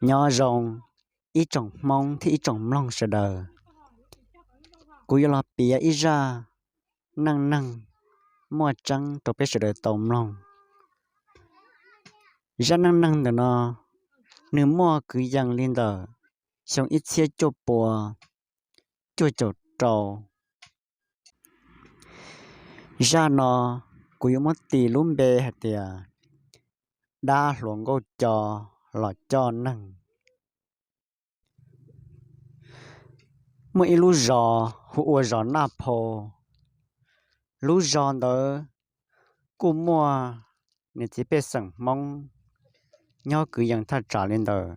Nyob zoo ib tsoom Hmoob thiab ib tsoom mloog sawv daws. Kuv yuav los piav ib zaj neej neeg muaj tseeb rau peb sawv daws tau mloog. Zaj neej neeg ntawm no nws muaj kwv yees li ntawm xyoo ib txhiab cuaj pua cuaj caum rau. Zaj no kuv yuav muab tis lub npe hais tias dab hluas nkauj co los coj neeg. Muaj ib lub zos hu ua zos Naj Phau. Lub zos ntawd kuj muaj niam txiv pej xeem Hmoob nyob kwv yees thaj tsam li ntawm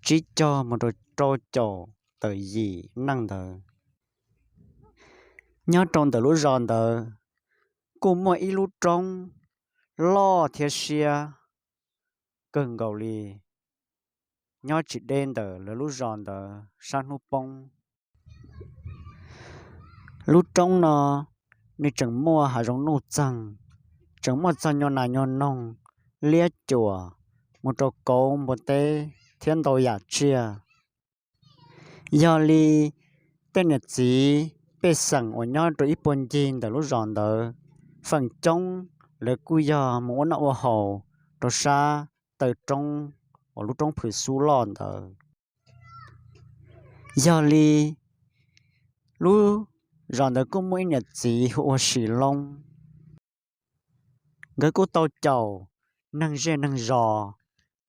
tsib caug mus rau rau caum tawm yim neej ntawd. Nyob rau ntawm lub zos ntawd kuj muaj ib lub roob loj thiab siab kawg nkaus li, nyob tsis deb ntawm lawv lub zos ntawd sab hnub poob. Lub roob no nws tseem muaj hav zoov nuj txeeg, tseem muaj txog nyuag nas nyuag noog, liab cuam, mus rau kauv npua teb thiab ntau yam tsiaj. Yog li tej niam txiv pej xeem uas nyob rau ib puag ncig ntawm lub zos ntawd, feem coob lawv kuj yog mus ua noj ua haus rau sab taw roob uas lub roob Phwm Xub loj ntawd. Yog li lub zos ntawd kuj muaj ib niam txiv hu ua Sis Loob. Nkawd kuj tau caum neeg zej neeg zos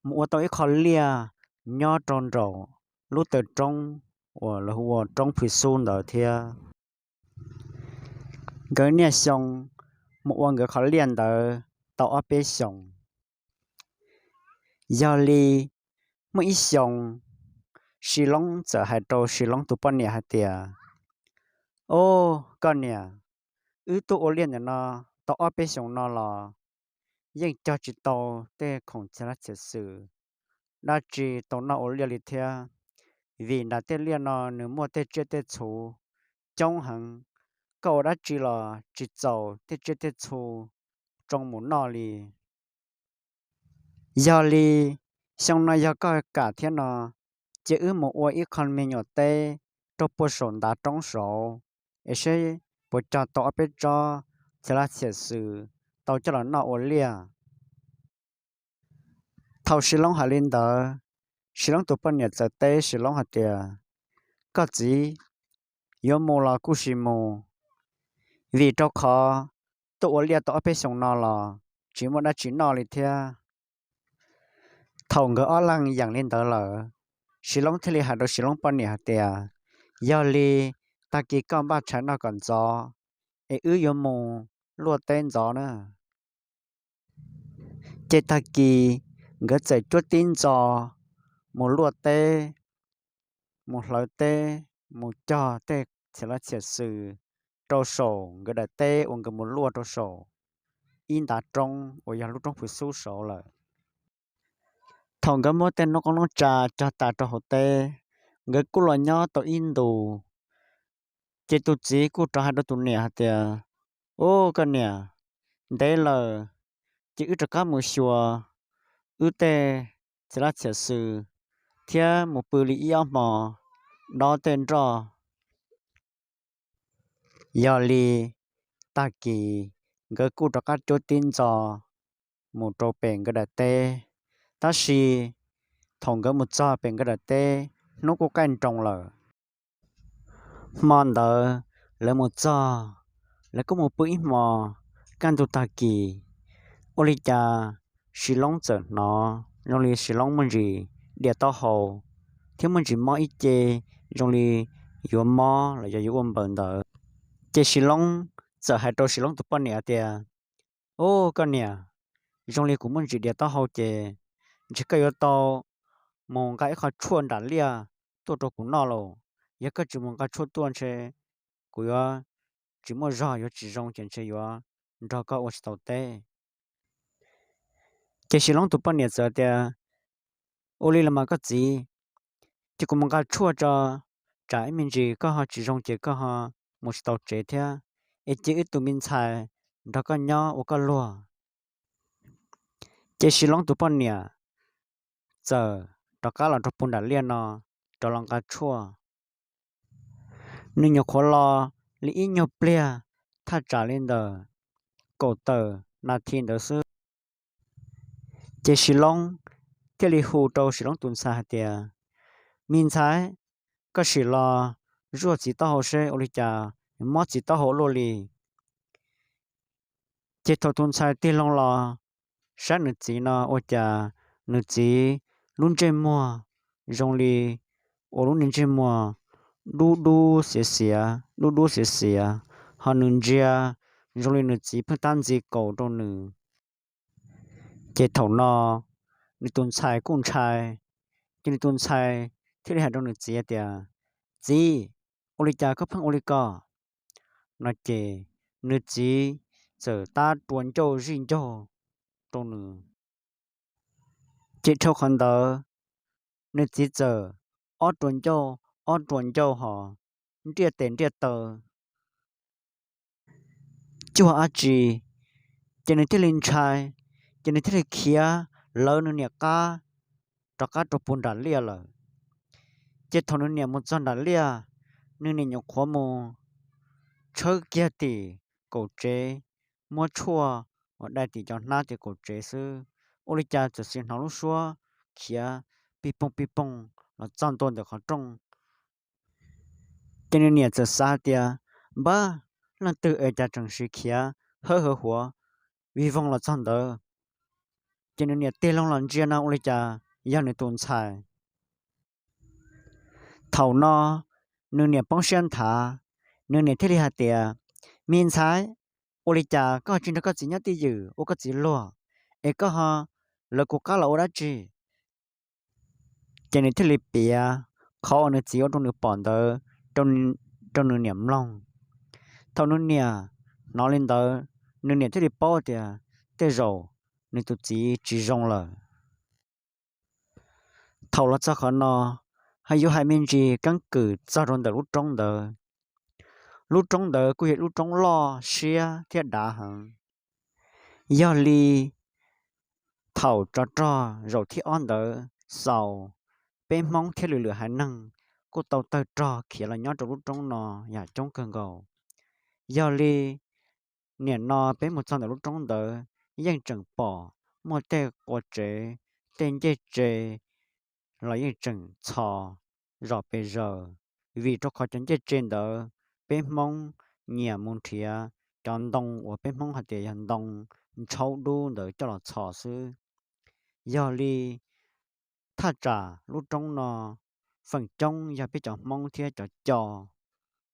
mus ua tau ib qho liaj nyob rau nraum lub taw roob uas lawv hu ua roob Phwm Xub ntawd thiab. Nkawd niaj xyoo mus ua nkawd qhov liaj ntawd tau ob peb xyoos. Yog li muaj ib xyoos, Sis Loob txawm hais rau Sis Loob tus poj niam hais tias, Au, koj niam, wb tuaj ua liaj ntawm no tau ob peb xyoos no los yeej cog tsis tau tej khoom txhia laj txhia xwm dab tsi tau noj ua liaj li thiab, vim nram tej liaj no nws muaj tej tsiaj tej txhu coob heev, koj ua dab tsi los tsis txaus tej tsiaj tej txhu tsoo mus noj li. Yog li xyoo no yog koj kam thiab no, cia wb mus ua ib qho me nyuam teb rau puag saum ntav roob saud, es seb puas cog tau ob peb tsob txhia laj txhia xwm tau coj los noj ua liaj. Thaum Sis Loob hais li ntawd, Sis Loob tus poj niam txawm teb Sis Loob hais tias, Koj txiv, yuav mus los kuj sim mus, vim rau qhov tuaj ua liaj tau ob peb xyoos no los tsis muaj dab tsi noj li thiab. Thaum nkawd ob leeg yeem li ntawd lawm, Sis Loob thiaj li hais rau Sis Loob poj niam hais tias, Yog li tag kis koj npaj tshais noj kom ntxov, es wb yuav mus luaj teb ntxov na. Ces tag kis nkawd txawm cuab tib ntxo mus luaj teb, mus hlawv teb, mus cog tej txhia laj txhia xwm rau saum nkawd daim teb uas nkawd mus luaj rau saum ib ntav roob uas yog lub roob Phwm Xub saud lawm. Thaum nkawd muab tej noob qoob noob tsa cog tas rau hauv teb, nkawd kuj los nyob tau ib ntus. Ces tus txiv kuj rov hais rau tus niam hais tias, Ub, koj niam, ntev lawm, ces wb rov qab mus xyuas wb tej txhia laj txhia xwm thiab mus pw li ib ob hmo dob tej nroj. Yog li tag kis nkawd kuj rov qab cuab tib ntxo mus rau pem nkawd daim teb. Tab sis thaum nkawd mus txog pem nkawd daim teb, hnub kuj qaij nroos lawm. Hmo ntawd lawv mus txog, lawv kuj mus pw ib hmo. Kaj ntug tag kis, ua li cas Sis Loob txawm hnov zoo li Sis Loob muaj ntsis diam taub hau thiab muaj ntsis mob ib ce, zoo li yuav mob los yog yuav ua npaws ntawd. Ces Sis Loob txawm hais rau Sis Loob tus poj niam tias, Ub, koj niam, zoo li kuv muaj ntsis diam taub hau ces ntshe koj yuav tau mus nqa ib qho tshuaj nram liaj tuaj rau kuv noj lauj. Yog koj tsis mus nqa tshuaj tuaj ntshe kuv yuav tsis muaj zog, yuav tsis zoo ces ntshe yuav nrog koj ua tsis tau teb. Ces Sis Loob tus poj niam txawm tias, Ua li los mas koj txiv, ces kuv mus nqa tshuaj tso, tsam ib me ntsis koj ho tsis zoo ces koj ho mus tsis tau tsev thiab, es cia wb tus me ntxhais nrog koj nyob ua koj luag. Ces Sis Loob tus poj niam txawm rov qab los rau puag nram liaj no rov los nqa tshuaj. Nws nyuam qhuav los li ib nyuag pliag, thaj tsam li ntawm kaum tawm nas this ntawd xwb, ces Sis Loob thiaj li hu rau Sis Loob tus ntxhais hais tias, Me ntxhais, koj sim los zuaj txiv taub hau seb ua li cas mob txiv taub hau luaj li. Ces thaum tus ntxhais tig loo los saib nws txiv no ua cas nws txiv lub ntsej muag zoo li ua lub niag ntsej muag dub dub xiav xiav, dub dub xiav xiav, ho nws ntsia zoo li nws txiv pheej tab ntxiv kaus rau nws. Ces thaum no nws tus ntxhais kuj ntshai, ces nws tus ntxhais thiaj li hais rau nws txiv tias, Txiv, ua li cas koj pheej ua li ko? No ces nws txiv txawm tab rua ncauj zij ncaug rau nws. Ces dhau qhov ntawd, nws txiv txawm ob rua ncauj ob rua ncauj ho nriaj tes nriaj taw cuag dab tsi, ces nws thiaj li ntshai, ces nws thiaj li khiav lawv nws niam qab rov qab rau puag nram liaj lawm. Ces thaum nws niam mus txog nram liaj, nws niam nyuam qhuav mus tshawb kiag tim kaum tsev, muab tshuaj uas dai tim cov hnab tim kaum tsev xwb, ua li cas txawm hnov lub suab khiav pij poog pij poog los txog ntua ntawm qhov rooj. Ces nws niam txawm xav hais tias, Npab, leej twg es cas tseem sim khiav hawb hawv huav vij voog los txog ntawd? Ces nws niam tig loo los ntsia no ua li cas yog nws tus ntxhais. Thaum no nws niam poob siab nthav, nws niam thiaj li hais tias, Me ntxhais, ua li cas koj tsis nrog koj txiv nyob twj ywm ua koj txiv luag, es koj ho lawv kuv qab los ua dab tsi? Ces nws thiaj li piav qhov uas nws txiv ua rau nws pom ntawd rau nws niam mloog. Thaum nws niam hnov li ntawd, nws niam thiaj li paub tias tej zaum nws tus txiv tsis zoo lawm. Thaum los txog qhov no, ho yuav hais me ntsis keeb kwm txog rau ntawm lub roob ntawd. Lub roob ntawd kuj yog lub roob loj siab thiab dav heev. Yog li thaum tsov rog zaum thib ob ntawd xaus, peb Hmoob thiab lwm lwm haiv neeg kuj tau tawg rog khiav los nyob rau lub roob no yam coob kawg nkaus. Yog li nim no peb mus txog ntawm lub roob ntawd yeej tseem pom muaj tej qua tsev, tej ncej tsev los yeej tseem txhos zom pes zaws, vim rau qhov cov ncej tsev ntawd peb Hmoob nyiam mus nrhiav cov ntoo uas peb Hmoob hais tias yog ntoo ntshaub dub ntawd coj los txhos xwb. Yog li thaj tsam lub roob no feem coob yog peb cov Hmoob thiab cov co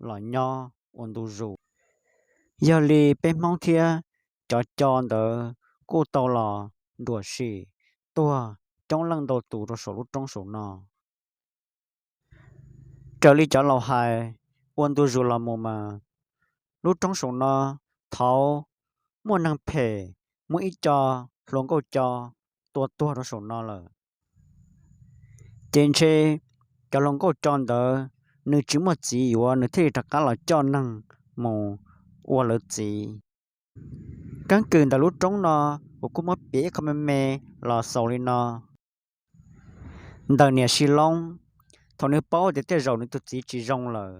los nyob ua ntu zus. Yog li peb Hmoob thiab cov co ntawd kuj tau los nruam sim tuag coob leej ntau tus rau saum lub roob saum no. Raws li cov laus hais, ua ntu zus los mus mas lub roob saum no thaud muaj neeg phem, muaj ib co hluas nkauj co tua tuag rau saum no lawm. Ces ntshe cov hluas nkauj co ntawd nws tsis muaj txiv yuav, nws thiaj li rov qab los coj neeg mus ua lawv txiv. Keeb kwm ntawm lub roob no kuv kuj muab piav ib qho me me los xaus li no. Ntawm niam Sis Loob, thaum nws paub tias tej zaum nws tus txiv tsis zoo lawm,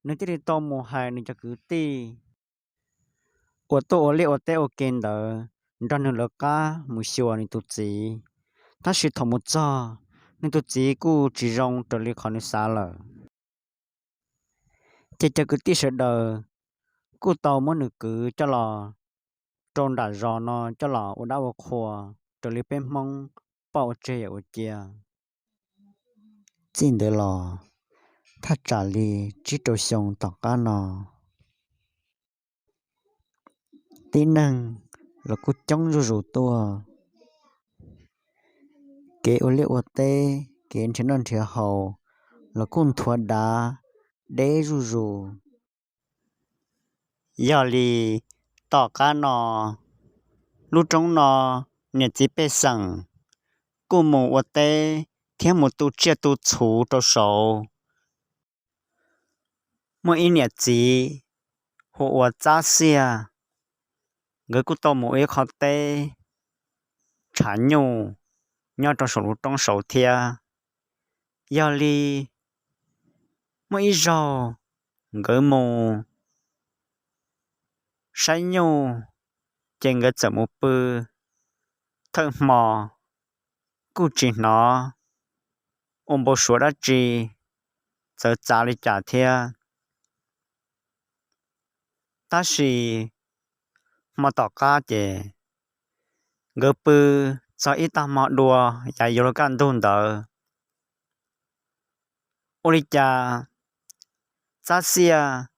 nws thiaj li tau mus hais nws cov kwv tij uas tuaj ua liaj ua teb ua ke ntawd nrog nws lawv qab mus xyuas nws tus txiv. Tab sis thaum mus txog, nws tus txiv kuj tsis zoo raws li qhov nws xav lawm. Ces cov kwv tij sawv daws kuj tau muab nws kwv coj los rau nram zos no coj los ua dab ua qhua raws li peb Hmoob poj ua tseg yawm ua cia. Txij ntawd los thaj tsam li tsib rau xyoo tom qab no, tib neeg los kuj coob zuj zus tuaj. Kev ua liaj ua teb, kev nrhiav noj nrhiav haus los kuj nthuav dav deb zuj zus. Yog li tom qab no, lub roob no niam txiv pej xeem kuj mus ua teb thiab mus tu tsiaj tu txhu rau saud. Muaj ib niam txiv hu ua Tsab Xiaj, nkawd kuj tau mus ua ib qho teb tshav nyuj nyob rau saum lub roob saud thiab. Yog li muaj ib zaug nkawd mus saib nyuj, ces nkawd txawm mus pw thawj hmo, kuj tsis hnov ua npau suav dab tsi txawv txav li cas thiab. Tab sis hmo tom qab ces nkawd pw txog ib tag hmo dua, yav yuav luag kaj ntug ntawd, ua li cas Txab Xiaj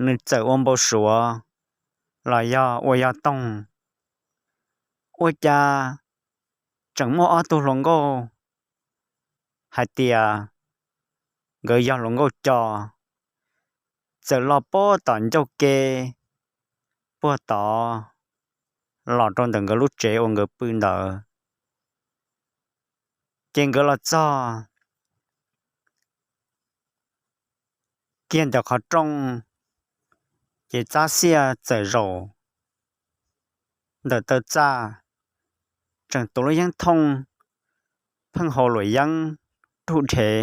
nws txawm ua npau suav los yog ua yog toog, ua cas tseem muaj ob tug hluas nkauj hais tias nkawd yog hluas nkauj co, txawm los puag tom ncauj ke, puag tod los rau ntawm nkawd lub tsev uas nkawd pw ntawd. Ces nkawd los txog kiag ntawm qhov rooj, ces Txab Xiaj txawm zaum ntawm taw txaj, tseem tuav lub yeeb thooj pheej haus luam yeeb rug dhev.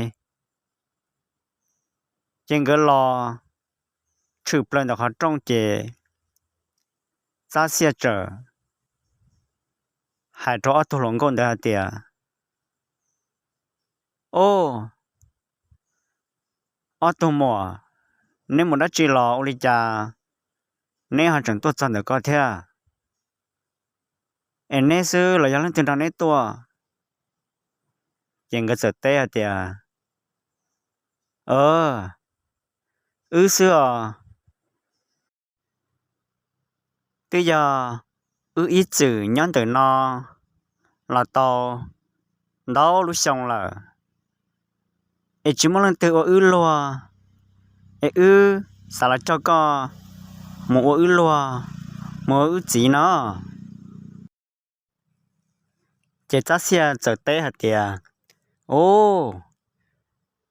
Ces nkawd los tshwm plaws ntawm qhov rooj ces Txab Xiaj txawm hais rau ob tug hluas nkauj ntawd hais tias, Ob, ob tug muam, neb mus dab tsi los ua li cas neb ho tseem tuaj txog ntawm ko thiab? Es neb xwb los yog leej twg nrog neb tuaj? Ces nkawd txawm teb hais tias, Wb xwb os, twb yog wb ib txwm nyob ntawm no los tau ntau lub xyoo lawm, es tsis muaj leej twg ua wb luag, es wb xav los coj koj mus ua wb luag, mus ua wb txiv no. Ces Txab Xiaj txawm teb hais tias, Ub,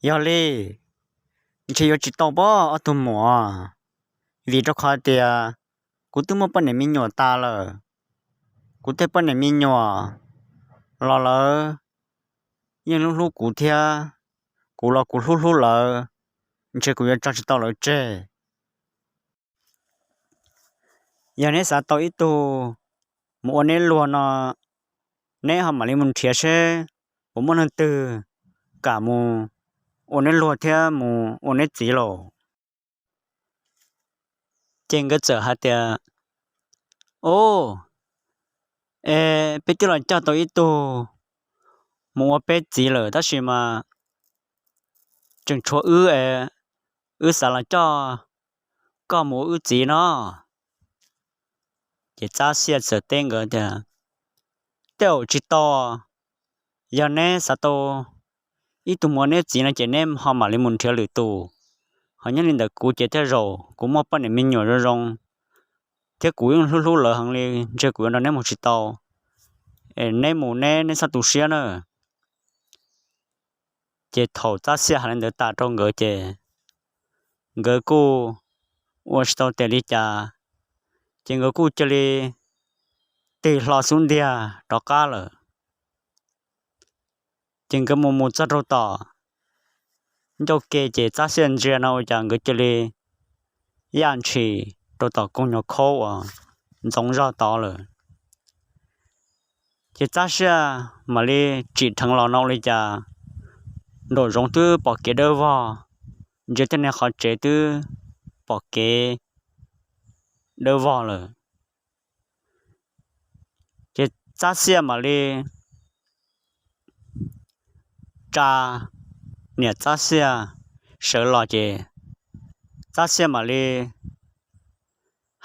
yog li ntshe yuav tsis tau pob ob tug muam, vim rau qhov tias kuv twb muaj poj niam me nyuam tas lawm. Kuv tej poj niam me nyuam los lawv yeej hlub hlub kuv thiab, kuv los kuv hlub hlub lawv, ntshe kuv yuav tso tsis tau lawv tseg. Yog neb xav tau ib tug mus ua neb luag no, neb ho mam li mus nrhiav seb puas muaj leej twg kam mus ua neb luag thiab mus ua neb txiv lauj. Ces nkawd txawm hais tias, Ub, es peb twb los coj tau ib tug mus ua peb txiv lawm, tab sis mas tseem tshuav wb es wb xav los coj koj mus ua wb txiv no. Ces Txab Xiaj txawm teb nkawd tias, Tej zaum tsis tau. Yog neb xav tau ib tug mus ua neb txiv no ces neb ho mam li mus nrhiav lwm tus. Ho nyob li ntawm kuv ces tej zaum kuv muaj poj niam me nyuam zoo zoo thiab kuv yeej hlub hlub lawv heev li, ntshe kuv yuav nrog neb mus tsis tau. Es neb mus neb, neb txhob tu siab na. Ces thaum Txab Xiaj hais li ntawd tas rau nkawd ces nkawd kuj ua tsis tau tias li cas, ces nkawd kuj cia li tig hlo xub ntiag rov qab lawm. Ces nkawd mus mus txog rau tom ncauj ke ces Txab Xiaj ntsia no ua cas nkawd cia li yaj ntshis rau tom koog nyuag khaub uas ntxoov zog tod lawm. Ces Txab Xiaj mam li tsim dheev los no ua li cas nraum zoov twb pom kev dawb vog, ntsia tej niag qhov tsev twb pom kev dawb vog lawm. Ces Txab Xiaj mam li tsa niam Txab Xiaj sawv los ces Txab Xiaj mam li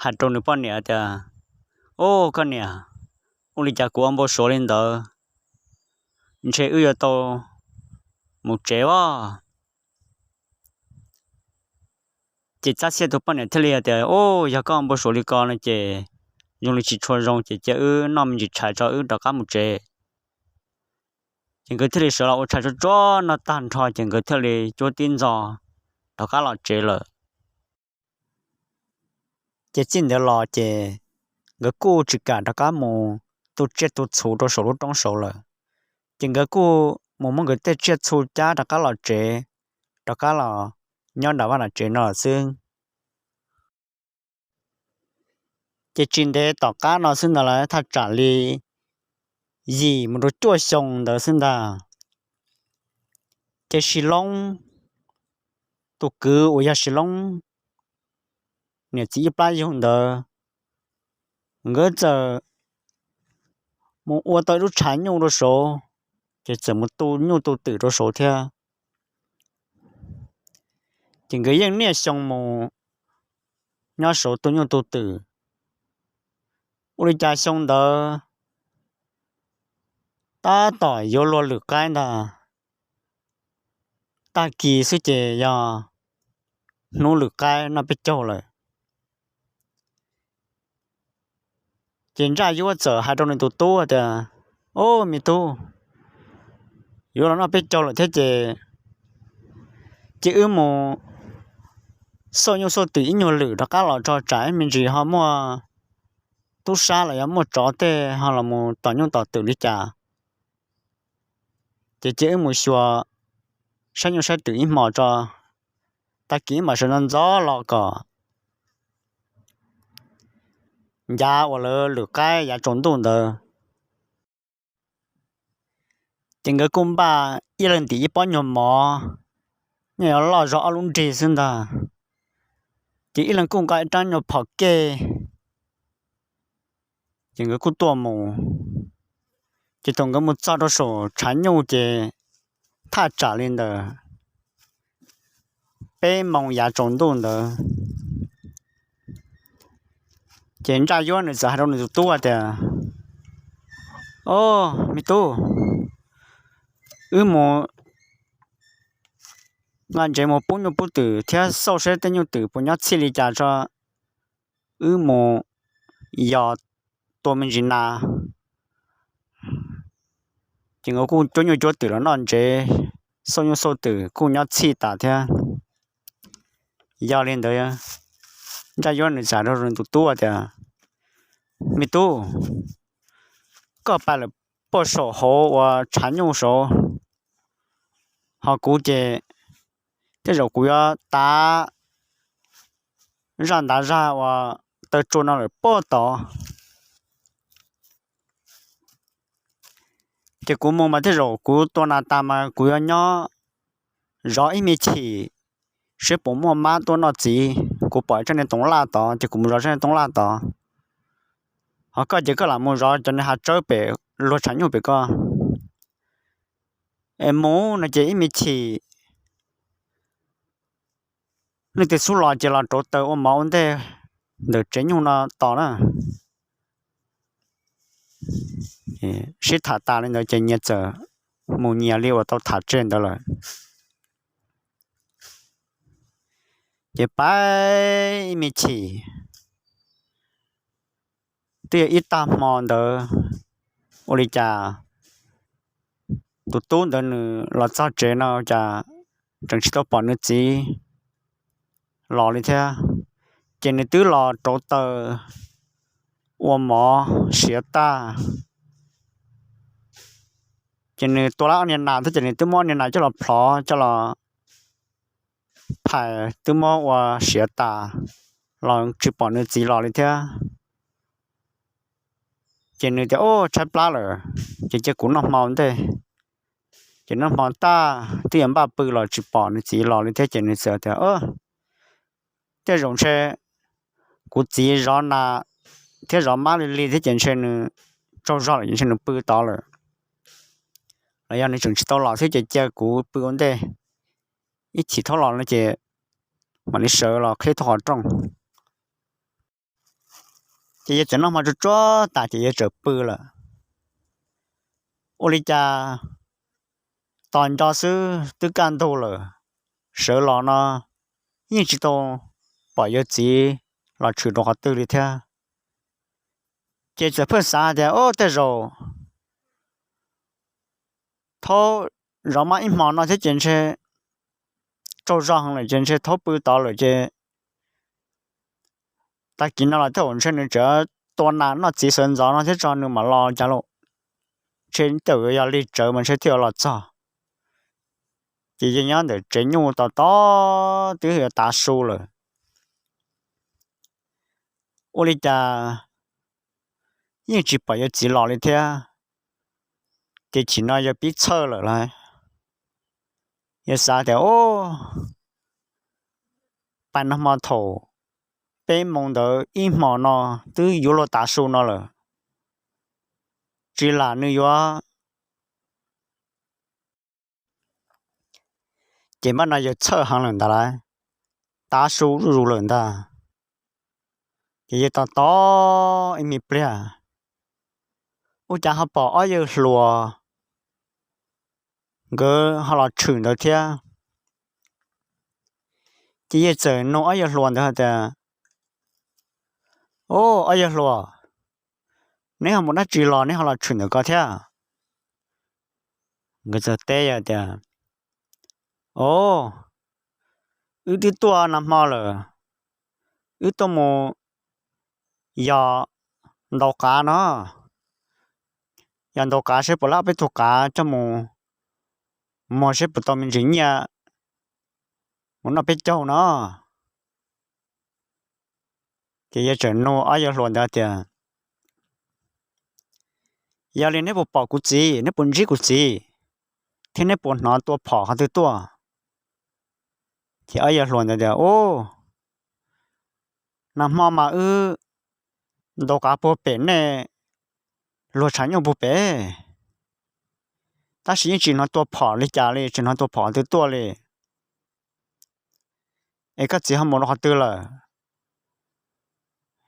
hais rau nws poj niam tias, Ub, koj niam, ua li cas kuv ua npau suav li ntawd, ntshe wb yuav tau mus tsev as. Ces Txab Xiaj tus poj niam thiaj li hais tias, Ub, yog koj ua npau suav li ko no ces zoo li tsis tshua zoo, ces cia wb noj me ntsis tshais tso wb rov qab mus tsev. Ces nkawd thiaj li sawv los ua tshais tsuag tsuag noj tag nrho ces nkawd thiaj li cuab tib ntxo rov qab los tsev lawm. Ces txij ntawd los ces nkawd kuj tsis kam rov qab mus tu tsiaj tu txhu rau saum lub roob saud lawm. Ces nkawd kuj mus muab nkawd tej tsiaj txhu cab rov qab los tsev, rov qab los nyob nram vaj nram tsev no lawm xwb. Ces tsis ntev tom qab no xwb ntag, lawv thaj tsam li yim mus rau cuaj xyoo ntawd xwb ntag, ces Sis Loob, tus kwv uas yog Sis Loob niam txiv ib plab yug ntawd, nkawd txawm mus ua tau ib lub tshav nyuj rau saud, ces txawm mus tu nyuj tu twm rau saud thiab. Ces nkawd yeej niaj xyoo mus nyob saud tu nyuj tu twm. Ua li cas xyoo ntawd tab tom yuav luag lwm qaib ntag, tag kis xwb ces yog hnub lwm qaib noj peb caug lawm. Ces Ntsaj Yuab txawm hais rau nws tus tub tias, Au, me tub, yuav los noj peb caug lawm thiab ces, ces wb mus xauj nyuj xauj twm ib nyuag lwm rov qab los tso tsam ib me ntsis ho muaj tub sab los yog muaj tsov tej ho los mus tom nyuj tom twm li cas. Ces cia wb mus xyuas saib nyuj saib twm ib hmos tso, tag kis wb mam sawv ntxov ntxov los kom ncav uas lawv lwm qaib yav tsaus ntuj ntawd. Ces nkawd kuj npaj ib leeg ntim ib pob nyuag mov, nyuj yuav loj zog ob lub nrig xwb ntag. Ces ib leeg kuj nqa ib rab nyuag phom kej, ces nkawd kuj tuaj mus. Ces thaum nkawd mus txog rau saum tshav nyuj ces thaj tsam li ntawm peb moos yav tsaus ntuj ntawd, ces Ntsaj Yuab nws txawm hais rau nws tus tub tias, Au, me tub, wb mus nqa ntsev mus pub nyuj pub twm thiab xauj saib tej nyuj twm puas nyob txhij li cas tso, wb mus yos tua me ntsis nas. Ces nkawd kuj cuab nyuj cuab twm los noj ntsev, xauj nyuj xauj twm kuj nyob txhij tas thiab. Yog li ntawd, Ntsaj Yuab nws txawm hais rau nws tus tub tias, Me tub, koj pais lawm puag saum hauv uas tshav nyuj saud, ho kuv ces tej zaum kuv yuav tav zaj ntav zaj uas taw tsua no lawm puag tod. Ces kuv mus mas tej zaum kuv tua nas tas mas kuv yuav nyob zov ib me chim, seb puas muaj mab tuaj noj txiv. Kuv pom tsob niag toov laj tod ces kuv mus zov tsob niag toov laj tod. Ho koj ces koj lam mus zov cov niag hav tsawb pem luag tshav nyuj pem koj. Es mus no ces ib me chim leej twg xub los ces los rauv taws ua mov ua ntej ntawm tsev nyuj no tos na. Sib tham tas li ntawd ces nyias txawm mus nyias li uas tau tham tseg ntawd lawm. Ces pais ib me chim twb yog ib tag hmo ntawd, ua li cas tus tub ntawd nws los txog tsev no cas tseem tsis tau pom nws txiv los li thiab. Ces nws twb los rauv taws ua mov siav tag, ces nws tua lawm ob niag nas thiab ces nws twb muab ob niag nas coj los plhov coj los phais twb muab ua siav tas los tsis pom nws txiv los li thiab. Ces nws tias, Ub, tshaib plab lawm, ces cia kuv noj hmo ua ntej. Ces noj hmo tag twb yuav npaj pw los tsis pom nws txiv los li thiab ces nws txawm tias, Tej zaum ntshe kuv txiv zov nas thiab zov mab li li thiab ces ntshe nws tsaug zog lawm ces ntshe nws pw tod lawm, los yog nws tseem tsis tau los thiab ces cia kuv pw ua ntej, ib chim thaub los no ces mam li sawv los qhib tau qhov rooj. Ces yawg txawm noj hmo tsuag tsuag tas ces yawg txawm pw lawm. Ua li cas tos nco xwb twb kaj ntug lawm, sawv los no yeej tsis tau pom yawg txiv los tshwm rau qhov twg li thiab. Ces txawm pheej xav tias, Ub, tej zaum thaub zov mab ib hmo no thiab ces ntshe tsaug zog heev lawm ces ntshe thaub pw tod lawm ces tag kis no los tej zaum ntshe nws tseem tua nas noj txiv sawv ntxov no thiab tso nws mam los cas lauj. Ntshe tej zaum yog lig tsawv mas ntshe thiaj los txog. Ces yawg nyob ntawm tsev nyuj tos tos twb yuav tav su lawm, ua li cas yeej tsis pom yawg txiv los li thiab. Ces chim no yawg pib txhawj lawm lauj. Yawg xav tias, Ub, pais nag hmo thaum peb moos ntawd ib hmos no twb yuav luag tav su no lawm, tsis lam nws yuav. Ces npaj no yawg txhawj heev lawm ntag lauj, tav su zuj zus lawm ntag. Ces yawg tos tos ib me pliag, ua cas ho pom ob yawg hluas nkawd ho los tshwm ntawd thiab. Ces yawg txawm nug ob yawg hluas ntawd hais tias, Ub, ob yawg hluas, neb ho mus dab tsi los neb ho los tshwm ntawm ko thiab? Nkawd txawm teb yawg tias, Ub, wb twb tuaj nag hmo lawm, wb tuaj mus yos ntaus qav no, yos ntaus qav seb puas lab peb tug qav coj mus muag seb puas tau me ntsis nyiaj mus noj peb caug no. Ces yawg txawm nug ob yawg hluas ntawd tias, Yog li neb puas pom kuv txiv, neb puas ntsib kuv txiv, thiab neb puas hnov tua phom qhov twg tuaj? Ces ob yawg hluas ntawd tias, Ub, nag hmo mas wb ntaus qav puag pem nej luag tshav nyuj puag pem, tab sis yeej tsis hnov tua phom li cas li, tsis hnov tua phom qhov twg tuaj li. Es koj txiv ho mus rau qhov twg lawm?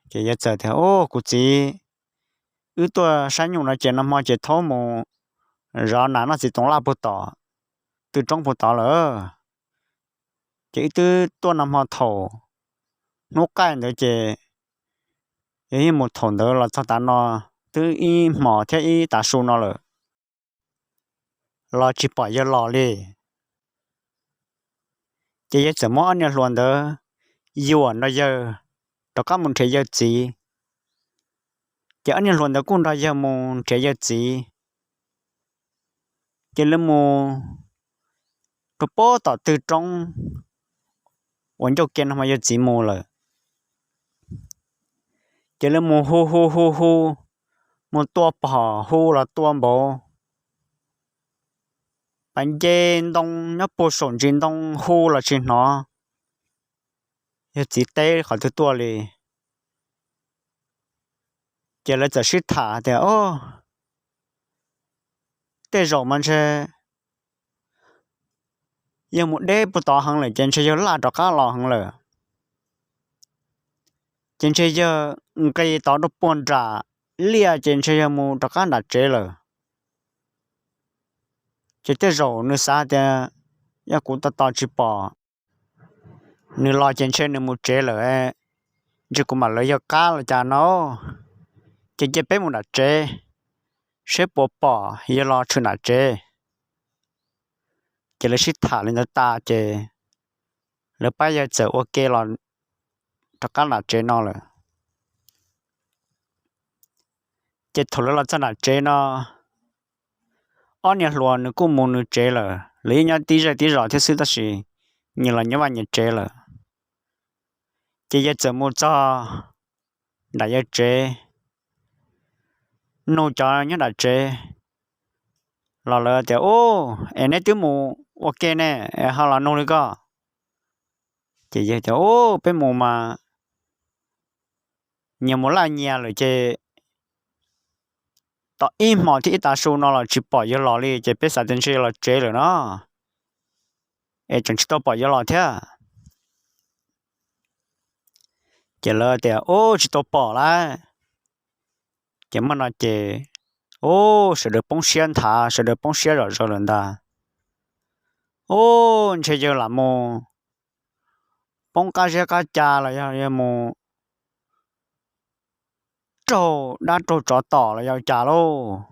Ces yawg txawm tias, Ub, kuv txiv, wb tuaj saib nyuj no ces nag hmo ces thaub mus zov nas noj txiv toov laj puag tom tw roob puag tod lawm. Ces wb twb tuaj nag hmo thaum hnub qaij ntawd ces yog yeej mus thaum ntawd los txog tav no twb ib hmos thiab ib tav su no lawm los tsis pom yawg los li. Ces yawg txawm muab ob niag hluas ntawd yuam nrog yawg rov qab mus nrhiav yawg txiv. Ces ob niag hluas ntawd kuj nrog yawg mus nrhiav yawg txiv. Ces lawv mus rau puag tom tw roob uas ncauj ke no mas yawg txiv mus lawm. Ces lawv mus hu hu hu hu, mus tua phom hu los tua npaum, pas nce ntoo nyob puag saum ntsis ntoo hu los tsis hnov yawg txiv teb qhov twg tuaj li. Ces lawv txawm sib tham tias, Ub, tej zaum mas ntshe yawg mus deb puag tod heev lawm ces ntshe yawg laj rov qab los heev lawm. Ces ntshe yawg nqis tod rau puag nram liaj ces ntshe yawg mus rov qab nram tsev lawm. Ces tej zaum nws xav tias, Yog kuv tos tos tsis pom nws los ces ntshe nws mus tsev lawm, ntshe kuv mam lawv yawg qab los cas no. Ces cia peb mus nram tsev seb puas pom yawg los tshwm nram tsev. Ces lawv sib tham li ntawd tas ces lawv pab yawg txawm ua ke los rov qab nram tsev no lawm. Ces thaum lawv los txog nram tsev no, ob niag hluas nws kuj mus nws tsev lawm, lawv yeej nyob tib zej tib zos thiab xwb tab sis nyias los nyob vaj nyias tsev lawm. Ces yawg txawm mus txog nram yawg tsev, nug cov nyob nram tsev los lawv tias, Ub, es neb twb mus ua ke ne, es ho los nug li koj? Ces yawg tias, Ub, peb mus mas nyias mus laj nyias lawm ces tom ib hmos thiab ib tav su no los tsis pom yawg los li ces peb xav tias ntshe yawg los tsev lawm no, es tseem tsis tau pom yawg los thiab. Ces lawv tias, Ub, tsis tau pom lawm. Ces muaj no ces, ub, sawv daws poob siab nthav, sawv daws poob siab zom zaws lawm ntag. Ub, ntshe yawg lam mus poob qab zeb qab ca los yog yawg mus raug dab raug tsov tom los yog cas lauj.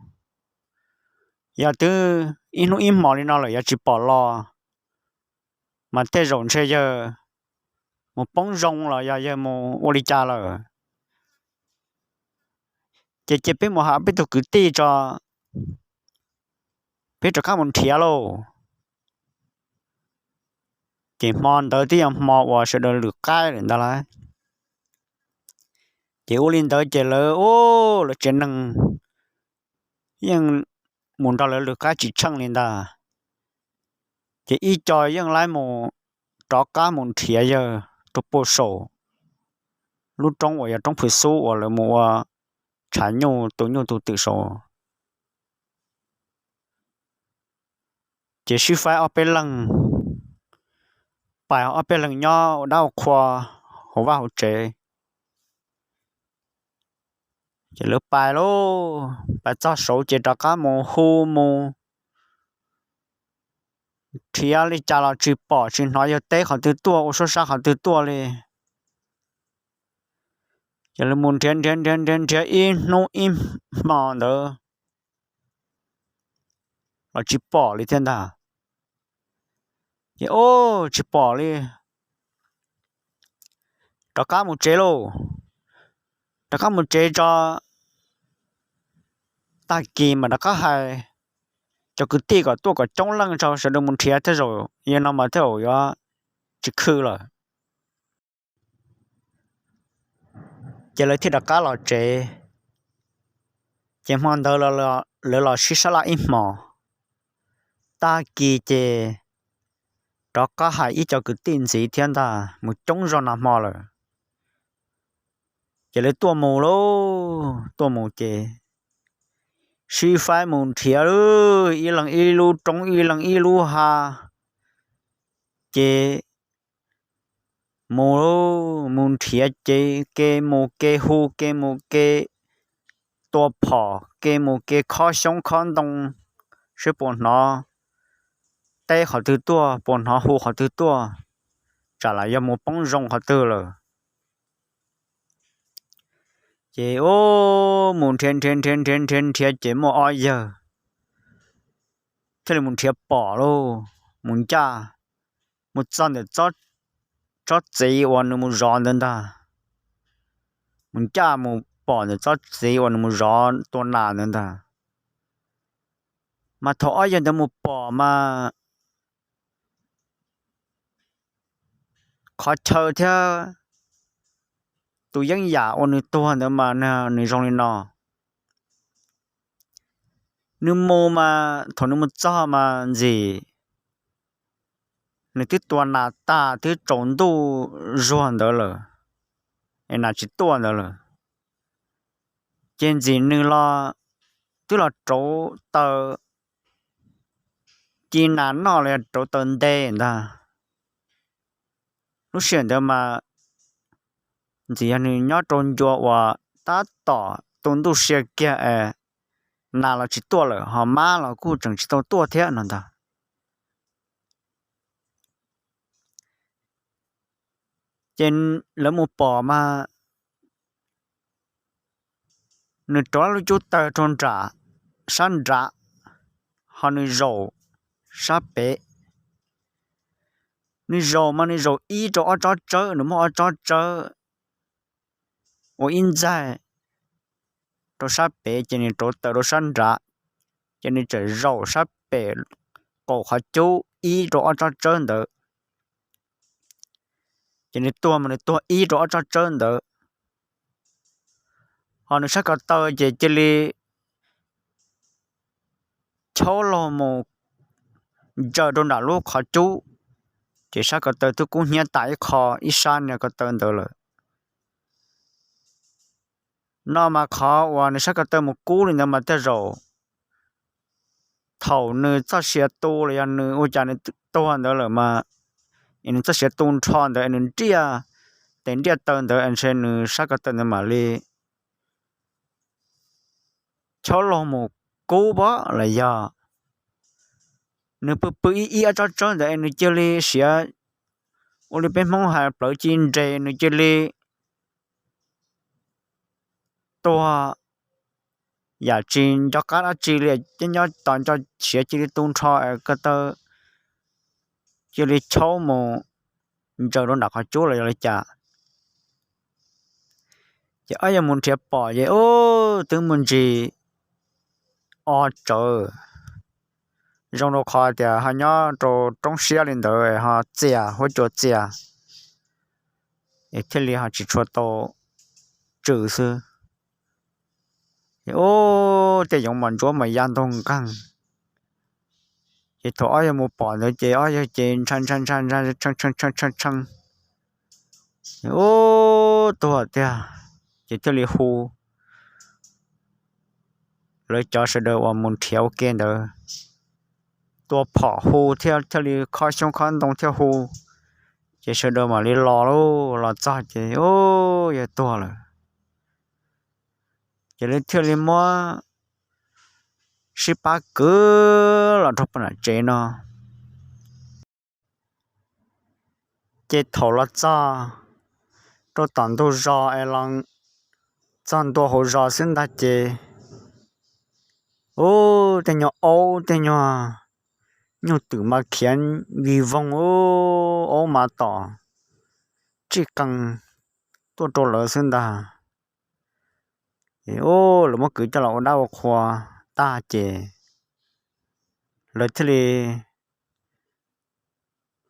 Yog twb ib hnub ib hmo li no lawm yog tsis pom los, mas tej zaum ntshe yawg mus poob zoo los yog yawg mus ua li cas lawm. Ces cia peb mus hais peb tug kwv tij tso, peb rov qab mus nrhiav lauj. Ces hmo ntawd twb yog hmo uas sawv daws lwm qaib lawm ntag lauj. Ces ua li ntawd ces lawv, lawv tsev neeg yeej mus nrog lawv lwm qaib tsis tsheej li ntag. Ces ib co yeej laib mus rov qab mus nrhiav yawg rau puag saum lub roob uas yog roob Phwv Xub uas lawv mus ua tshav nyuj tu nyuj tu twm saud. Ces sib faib ob peb leeg, pais ob peb leeg nyob ua dab ua qhua hauv vaj hauv tsev. Ces lawv pais lauj, pais txog saud ces rov qab mus hu mus nrhiav li cas los tsis pom tsis hnov yawg teb qhov twg tuaj ua suab sab qhov twg tuaj li. Ces lawv mus nrhiav nrhiav nrhiav nrhiav nrhiav ib hnub ib hmo ntawd los tsis pom li thiab ntag. Ces ub, tsis pom li, rov qab mus tsev lauj, rov qab mus tsev tso, tag kis mam rov qab hais cov kwv tij kom tuaj kom coob leej tso sawv daws mus nrhiav thiab zaum yog no mas thiaj yuav tsis khw lawm. Ces lawv thiaj rov qab los tsev. Ces hmo ntawd lawv los sib sab laj ib hmos, tag kis ces rov qab hais ib co kwv tij ntxiv thiab ntag mus coob zog nag hmo lawm. Ces lawv tuaj mus lauj, tuaj mus ces sib faib mus nrhiav ib leeg ib lub roob ib leeg ib lub hav. Ces mus, mus nrhiav ces kev mus kev hu kev mus kev tua phom kev mus kev khob xyoob khob ntoo, seb puas hnov teb qhov twg tuaj puas hnov hu qhov twg tuaj, tsam lam yog mus poob zoo qhov twg lawm. Ces ub, mus nrhiav nrhiav nrhiav nrhiav nrhiav nrhiav ces muaj ob yawg thiaj li mus nrhiav pom lauj, mus ncaj, mus txog ntawm tsob txiv uas nws mus zov ntawd ntag, mus ncaj mus pom ntawm tsob txiv uas nws mus zov tua nas ntawd ntag. Mas thaum ob yawg ntawd mus pom mas qhov chaw thiab tus yeeb yam uas nws tuag ntawd mas nws zoo li no. Nws mus mas thaum nws mus txog mas ntxim nws twb tua nas tag twb tsaus ntuj zuag ntawd lawm, es nas tsis tuaj ntawd lawm. Ces ntxim nws los twb los rauv taws ci nas noj los yog rauv taws nte ntag. Lub sij hawm ntawd mas ntxim yog nws nyob rau ncua uas tab tom tu ntuj sia kiag es nas los tsis tuaj lawm ho mab los kuj tseem tsis tau tuaj thiab no ntag. Ces lawv mus pom mas nws rauv lub cub taws rau nram sab nrad, ho nws zaum sab pem. Nws zaum mas nws zaum ib rau ob tsob tsawb, nws muab ob tsob tsawb ua ib ntxaig rau sab pem ces nws rauv taws rau sab nrad, ces nws txawm zaum sab pem qaum qhov cub ib rau ob tsob tsawb ntawd. Ces nws tuag mas nws tuag ib rau ob tsob tsawb ntawd. Ho nws sab ko taw ces cia li chaub laug mus ntsaws rau nram lub qhov cub, ces sab ko taw twb kub hnyiab tas ib qho ib sab niag ko taw ntawd lawm. No mas qhov uas nws sab ko taw mus kub li ntawd mas tej zaum thaum nws txoj sia tu los yog nws ua cas nws tuag ntawd lawm mas, es nws txoj sia tu nrho ntawd es nws nriaj tes nriaj taw ntawd es ntshe nws sab ko taw ntawd mam li chaub laug mus kub pab los yog nws pw pw ib ib ob tsob tsawb ntawd es nws cia li siav, ua li peb Hmoob hais plawv ci nres, nws cia li tuag yam tsis nco qab dab tsi li, ces nyob tos nco siav cia li tu nrho es ko taw cia li chaub mus ntsaws rau nram qhov cub los yog li cas. Ces ob yawg mus nrhiav pom ces ub twb muaj ntsis ob tsawv, zoo rau qhov tias ho nyob rau roob siab li ntawd ho txias, huab cua txias, es thiaj li ho tsis tshua tau tsw xwb. Ces ub, tej yoov mas ntsuab mas ya ntug nqeeg. Ces thaum ob yawg mus pom ntawd ces ob yawg ces ntshai ntshai ntshai ntshai tshee tshee tshee tshee tshee, ub, tuag tiag. Ces thiaj li hu lawv cov sawv daws uas mus nrhiav ua ke ntawd tua phom hu thiab, thiaj li khob xyoob khob ntoo thiab hu. Ces sawv daws mam li los lauj, los txog ces ub, yawg tuag lawm. Ces lawv thiaj li muab sib pab kwv los rau pem tsev no. Ces thaum los txog rau tom ntug zos es los txog ntua hauv zos xwb ntag ces ub, tej nyuag aub tej nyuag nyuj twm mas khiav vij voog, ub, aub mas tom tsij qees tuaj rau lawv xwb ntag. Ces ub, lawv muab kwv coj los ua dab ua qhua tag ces lawv thiaj li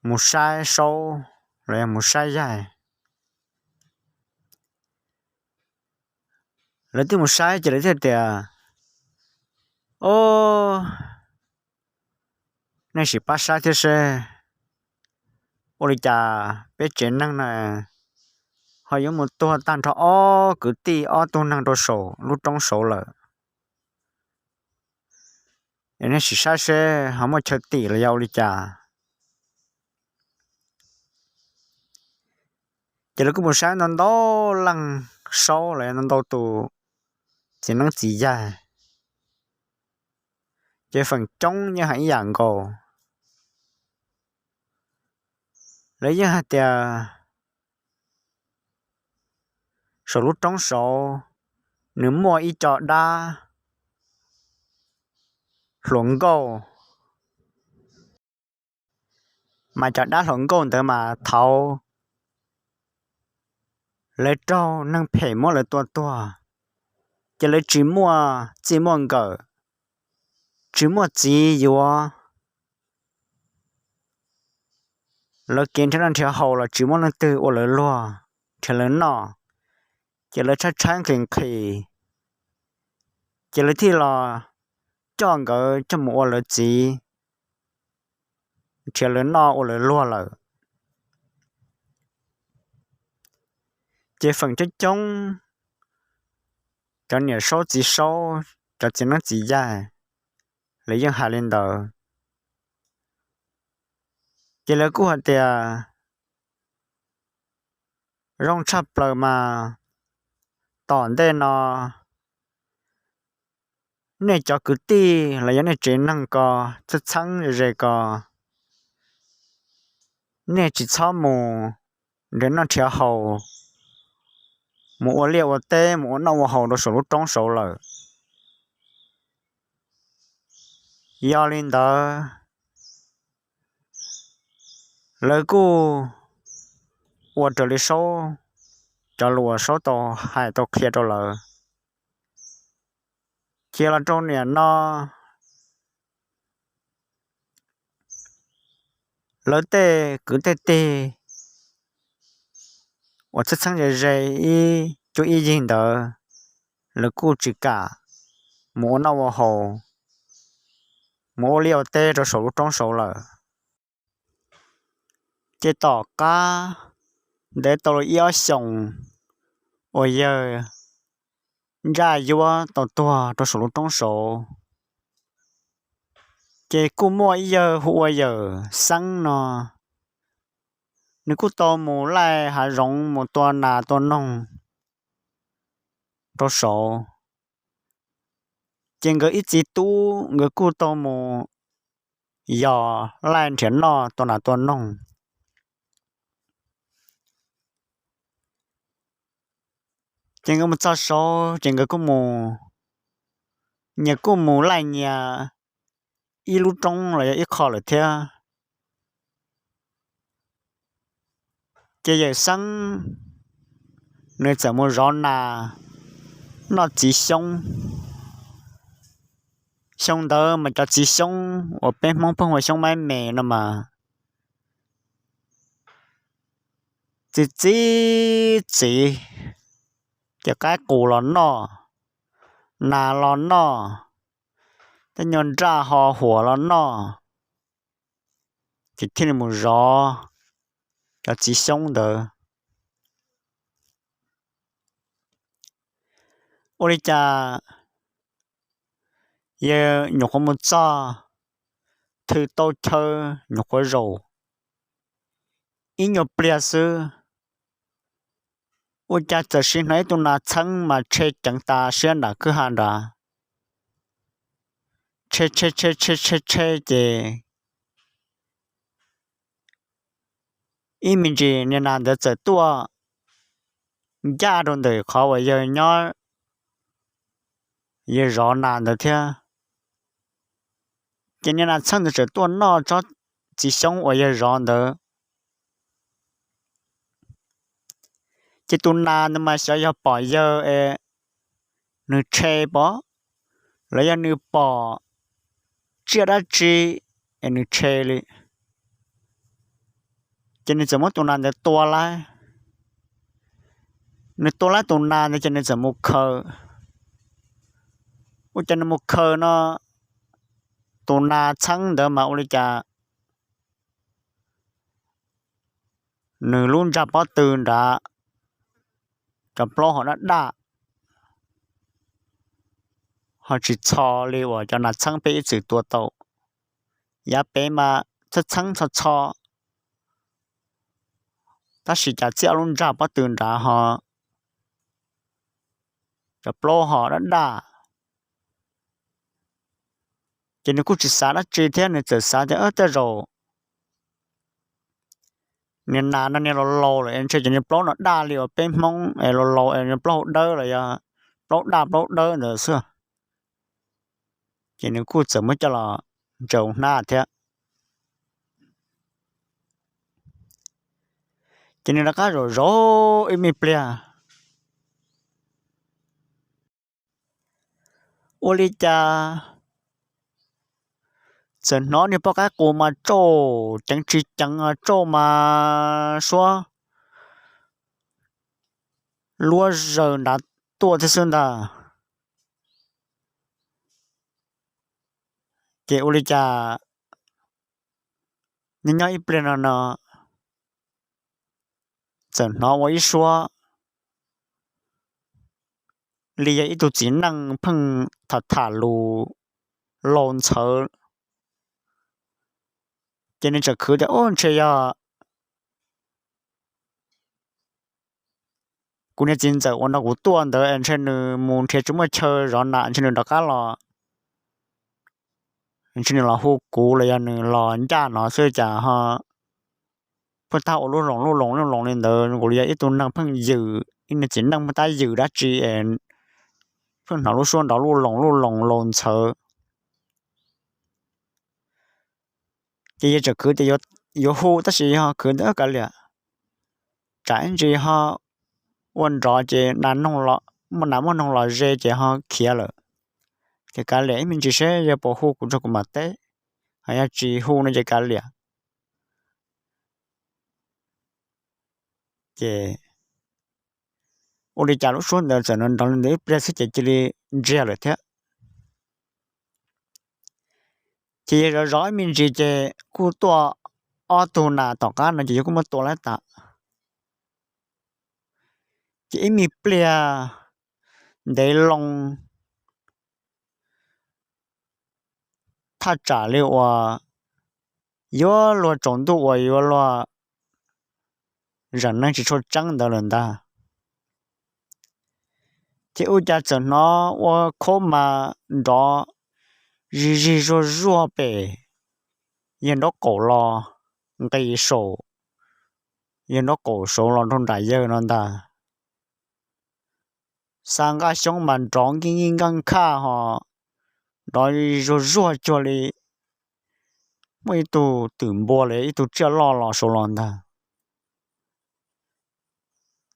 mus saib saub los yog mus saib yaig. Lawv twb mus saib ces lawv thiaj tias, Ob, nej sim pab saib thiab seb ua li cas peb tsev neeg na ho yuav mus tuag tag nrho ob kwv tij ob tug neeg rau saum lub roob saud lawm. Es nej sim saib seb ho muaj chaw tim los yog ua li cas. Ces lawv kuj mus saib ntau ntau leej saub los yog ntau ntau tus txiv neeb txiv yaig, ces feem coob yeej hais ib yam nkaus. Lawv yeej hais tias saum lub roob saud nws muaj ib co dab hluas nkauj, mas cov dab hluas nkauj ntawd mas thaud lawv raug neeg phem muab lawv tua tuag, ces lawv tsis muaj txij muaj nkawm, tsis muaj txiv yuav. Lawv kev nrhiav noj nrhiav haus los tsis muaj leej twg ua lawv luag nrhiav lawv noj, ces lawv tshaib tshaib nqhis nqhis, ces lawv thiaj los coj nkawd coj mus ua lawv txiv nrhiav lawv noj ua lawv luag lawm. Ces feem coob coob cov niam saub txiv saub, cov txiv neeb txiv yaig, lawv yeej hais li ntawd. Ces lawv kuj hais tias zoo tshaj plaws mas tom ntej no nej cov kwv tij los yog nej tsev neeg ko txheeb txheeb ze ko, nej tsis txhob mus nrhiav noj nrhiav haus, mus ua liaj ua teb, mus ua noj ua haus rau saum lub roob saud lawm. Yog li ntawd, lawv kuj ua raws li saub, cov lus uas saub tau hais tau qhia rau lawv. Ces los rau nim no, lawv tej kwv tej tij uas txheeb txheeb ze ze ib cuab ib yig ntawd, lawv kuj tsis kam mus ua noj ua haus, mus ua liaj ua teb rau saum lub roob saud lawm. Ces tom qab ntev tau li ib ob xyoos uas yawg Ntsaj Yuab tau tuag rau saum lub roob saud, ces kuj muaj ib yawg hu ua yawm Xeeb no, nws kuj tau mus laij hav zoov mus tua nas tua noog rau saud. Ces nkawd ib txiv tub nkawd kuj tau mus yos laij nrhiav noj tua nas tua noog. Ces nkawd mus txog saud ces nkawd kuj mus, nyias kuj mus laij nyias ib lub roob los yog ib qho lawm thiab. Ces yawm Xeeb nws txawm mus zov nas noj txiv xyoob. Xyoo ntawd mas cov txiv xyoob uas peb Hmoob pheej hu ua xyoob maib me no mas txi txiv txiv, ces qaib qus los noj, nas los noj, tej nyuag nraj ho huam los noj, ces thiaj li mus zov cov txiv xyoob ntawd. Ua li cas yawg nyuam qhuav mus txog thwm tau chaw nyuam qhuav zaum ib nyuag pliag xwb, ua cas txawm sim hnov ib tug nas txheeb mas tshe ceev tas siab nram kwj ha nrad, tshe tshe tshe tshe tshe tshe ces ib me ntsis niag nas ntawd txawm tuaj ncaj rau ntawm qhov uas yawg nyob, yawg zov nas ntawd thiab. Ces niag nas txheeb ntawd txawm tuaj noj tsob txiv xyoob uas yawg zov ntawd. Ces tus nas ntawd mas xyov yog pom yawg es nws tshe pom, los yog nws pom tsiaj dab tsi es nws tshe li. Ces nws txawm muab tus nas ntawd tua laib. Nws tua laib tus nas ntawd ces nws txawm mus khaws. Ua cas nws mus khaws no, tus nas txheeb ntawd mas ua li cas nws lub ntsag pob tw nrad cov plaub ho daj daj, ho tsis txho li uas cov nas txheeb peb ib txwm tua tau. Yav pem mas txheeb txheeb txho txho, tab sis cas txij ob lub ntsag pob tw nrad ho cov plaub ho daj daj. Ces nws kuj tsis xav dab tsi thiab, nws txawm xav tias tej zaum niag nas no niag laus laus lawm es ntshe cov niag plaub no daj li uas peb Hmoob es laus laus es niag plaub hau dawb los yog plaub daj plaub dawb ntawd xwb. Ces nws kuj txawm muab coj los ntsaws hnab thiab. Ces nws rov qab zaum zaum ib me pliag, ua li cas txawm hnov niag poj qaib qus mas tsauj ceev tsis ceev, tsauj mas suab luab zaws nrad tuaj thiab xwb ntag. Ces ua li cas nyob nyob ib pliag no no txawm hnov ua ib suab li yog ib tug txiv neej pheej tham tham lus laus ntxhawv. Ces nws txawm khwv tias, Ub, ntshe yog kuv niag txiv ntxawm uas nrog kuv tuaj ntawd es ntshe nws mus nrhiav tsis muaj chaw zov nas, ntshe nws rov qab los, ntshe nws los hu kuv los yog nws los ncaj no xwb cas ho pheej tab ua lub loos lub loos lub loos li ntawd, kuv li yog ib tug neeg pheej yws, ib niag txiv neej pheej tab yws dab tsi es pheej hnov lub suab nrov lub loos lub loos laus ntxhawv. Ces yawg txawm khwv tias yuav hu tab sis yog khwv tias kav liam, tsam ib ntsis ho ua nrov ces nas noog los, muaj nas muaj noog los ze ces ho khiav lawm. Ces kav liam ib me ntsis seb yawg puas hu kuv rau kuv mam teb, ho yog tsis hu no ces kav liam. Ces ua li cas lub suab ntawd txawm nrov li ntawd ib pliag xwb ces cia li ntsiag lawm thiab. Ces yawg zov zov ib me ntsis ces kuj tuaj ob tug nas tom qab no ces yawg kuj muab tua laib tas. Ces ib me pliag ntev loo thaj tsam li uas yuav luag tsaus ntuj uas yuav luag zam neej tsis tshua tseeb ntawd lawm ntag. Ces ua cas txawm hnov ua khaub mas nrov zig zig zuag zuag pem yawg nraub qaum los nqis saum, yawg nraub qaum saud los nrog nram yawg no ntag. Xa nqaj xyoob mas nrov nkij nkij nqaj nkhaj ho nrov zuag zuag cuag li muaj ib tug twm npua los ib tug tsiaj loj los saud los ntag.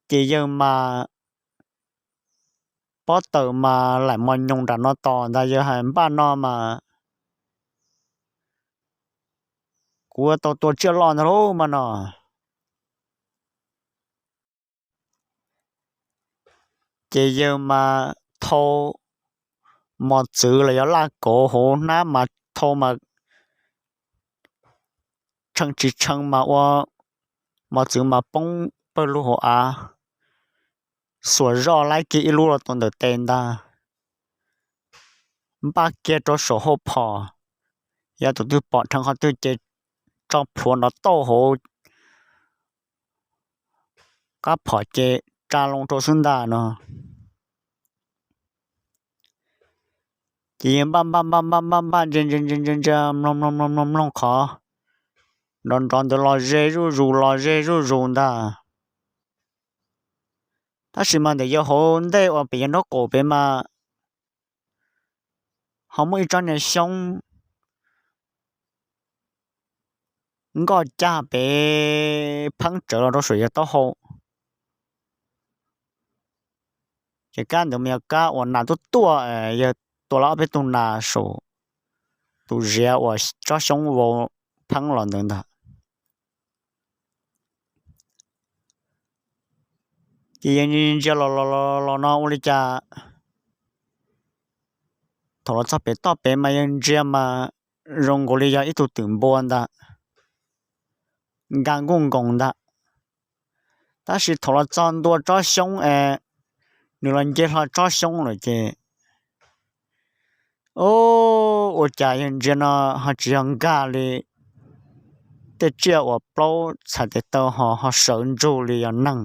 Ces yawg mas pob tawm mas laim mos nyoos nram no tos ntag, yawg hais npaj no mas kuv yuav tau tua tsiaj loj ntag lauj mas no. Ces yawg mas thau mos txwv los yog laj kauv hauv hnab mas thau mas tshee tsis tshee mas ua mos txwv mas poob pawg lug hauv av, xuas zoj laib kiag ib lub los tau ntawm tes ntag. Npaj kiag rau saum hauj phom, yog tus twg pom dheev qhov twg ces tso plhuav nrov tauj hauv qab phom ces tsa loo rau xwb ntag no. Ces yawg npaj npaj npaj npaj npaj npaj ntsia ntsia ntsia ntsia ntsia mloog mloog mloog mloog mloog qhov nrov nrov ntawd los ze zuj zus los ze zuj zus ntag. Tab sis mas ntawm yawg hauv ntej uas pem yawg nraub qaum pem mas ho muaj ib tsob niag xyoob nkoj cag pem pheeb tsawv los rau saum yawg taub hau. Ces kab ntawd mas yog kab uas nas tuaj tuaj, yawg tua lawm ob peb tug nas saum tus ziav uas tsob xyoob vau pheeb los ntawd ntag. Ces yawg ntsia los los los no ua li cas, thaum los txog pem toj pem mas yawg ntsia mas zoo nkaus li yog ib tug twm npua ntag, nkag nkuj nkoos ntag. Tab sis thaum los txog ntua tsob xyoob es nws los nce hlo tsob xyoob lawm ces, o, ua cas yawg ntsia no ho tsis yog nkag li tej tsiaj uas plaub txhais tes taw ho ho sawv ntsug li yog neeg.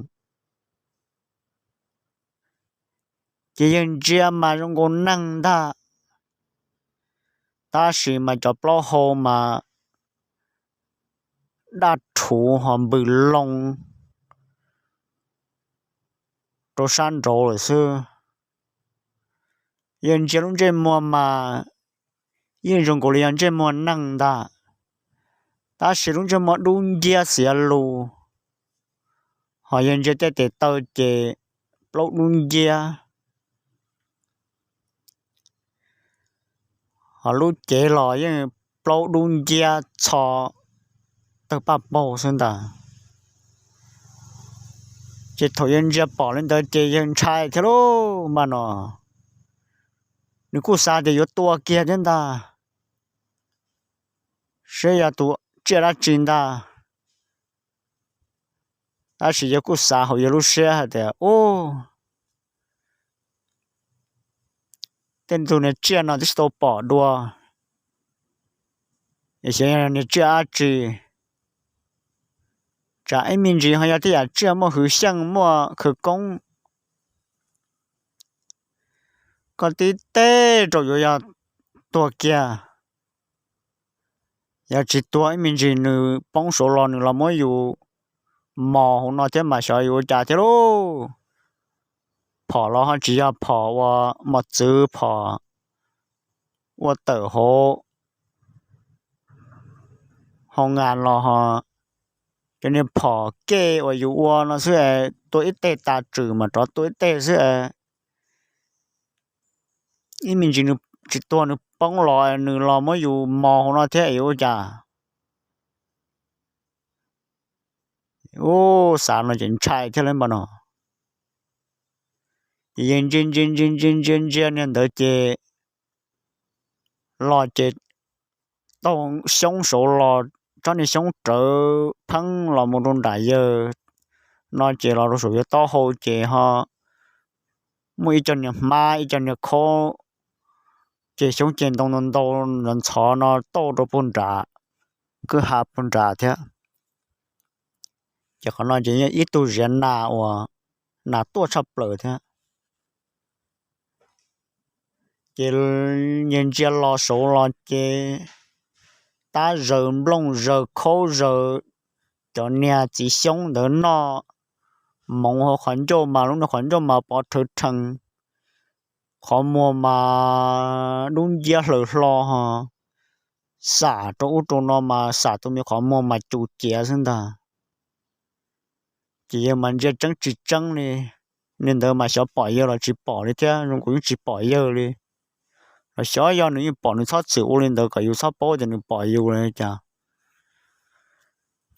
Ces yawg ntsia mas zoo nkaus neeg ntag, tab sis mas cov plaub hau mas daj rhuv ho npws loo rau sab nraud lawm xwb. Yawg ntsia lub ntsej muag mas yeej zoo nkaus li yog ntsej muag neeg ntag, tab sis lub ntsej muag dub nciab xiav lus, ho yawg ntsia tej tes taw ces plaub dub nciab, ho lub cev los yeej plaub dub nciab txho tawg paj paug xwb ntag. Ces thaum yawg ntsia pom li ntawd ces yawg ntshai thiab lauj mas no, nws kuj xav tias yuav tua kiag thiab ntag, saib yog tus tsiaj dab tsi ntag. Tab sis yawg kuj xav hauv yawg lub siab hais tias, u, tej tug niag tsiaj no twb tsis tau pom dua, es xyov yog niag tsiaj dab tsi, tsam ib me ntsis ho yog tej yam tsiaj muaj hwv xyeej muaj khawv koob, koj tib teg rau yuav yog tuag kiag. Yog tsis tuag ib me ntsis nws poob saud los nws los muab yus mos hauv no thiab mas xyov yuav ua cas thiab lauj. Phom los ho tsis yog phom ua mos txwv, phom ua tawm hauv hoo nas los ho cov niag phom kej uas yus ua no xwb es tua ib teg tas tswm mas rov tua ib teg xwb es ib me ntsis nws tsis tuag nws poob los nws los muab yus mos hauv no thiab es yuav ua cas. U, xav no ces ntshai thiab lauj npawg no. Ces yawg ntsia ntsia ntsia ntsia ntsia ntsia niag ntawd ces los ces taug xyoob saud los, tsob niag xyoob rawv pheeb los mus rau nram yawg no ces los rau saum yawg taub hau ces ho muaj ib co niag hmab ib co niag khaub, ces xyoob ces ntoo ntau ntau ntxhov ntxhov no tauj rau puag nrad, kwj ha puag nrad thiab. Ces qhov no ces yog ib tug ziav nas uas nas tuaj tshaj plaws thiab. Ces yawg ntsia los saud los ces tab zaws nplooj zaws khaub zaws cov niag txiv xyoob ntawd noj, moov hauv qhov ncauj mas lub niag qhov ncauj mas pov rhawv rhees, qhov muag mas dub nciab hlaws hlo ho, xam rau ub rau no mas xam tus me qhov muag mas cum ciav xwb ntag. Ces yawg mas ntsia tseeb tsis tseeb li, li ntawd mas xyov pom yawg los tsis pom li thiab, zoo nkaus yeej tsis pom yawg li. Los xyov yog nws yeej pom nws txhob txwm ua li ntawd kom yus txhob paub tias nws pom yus li cas.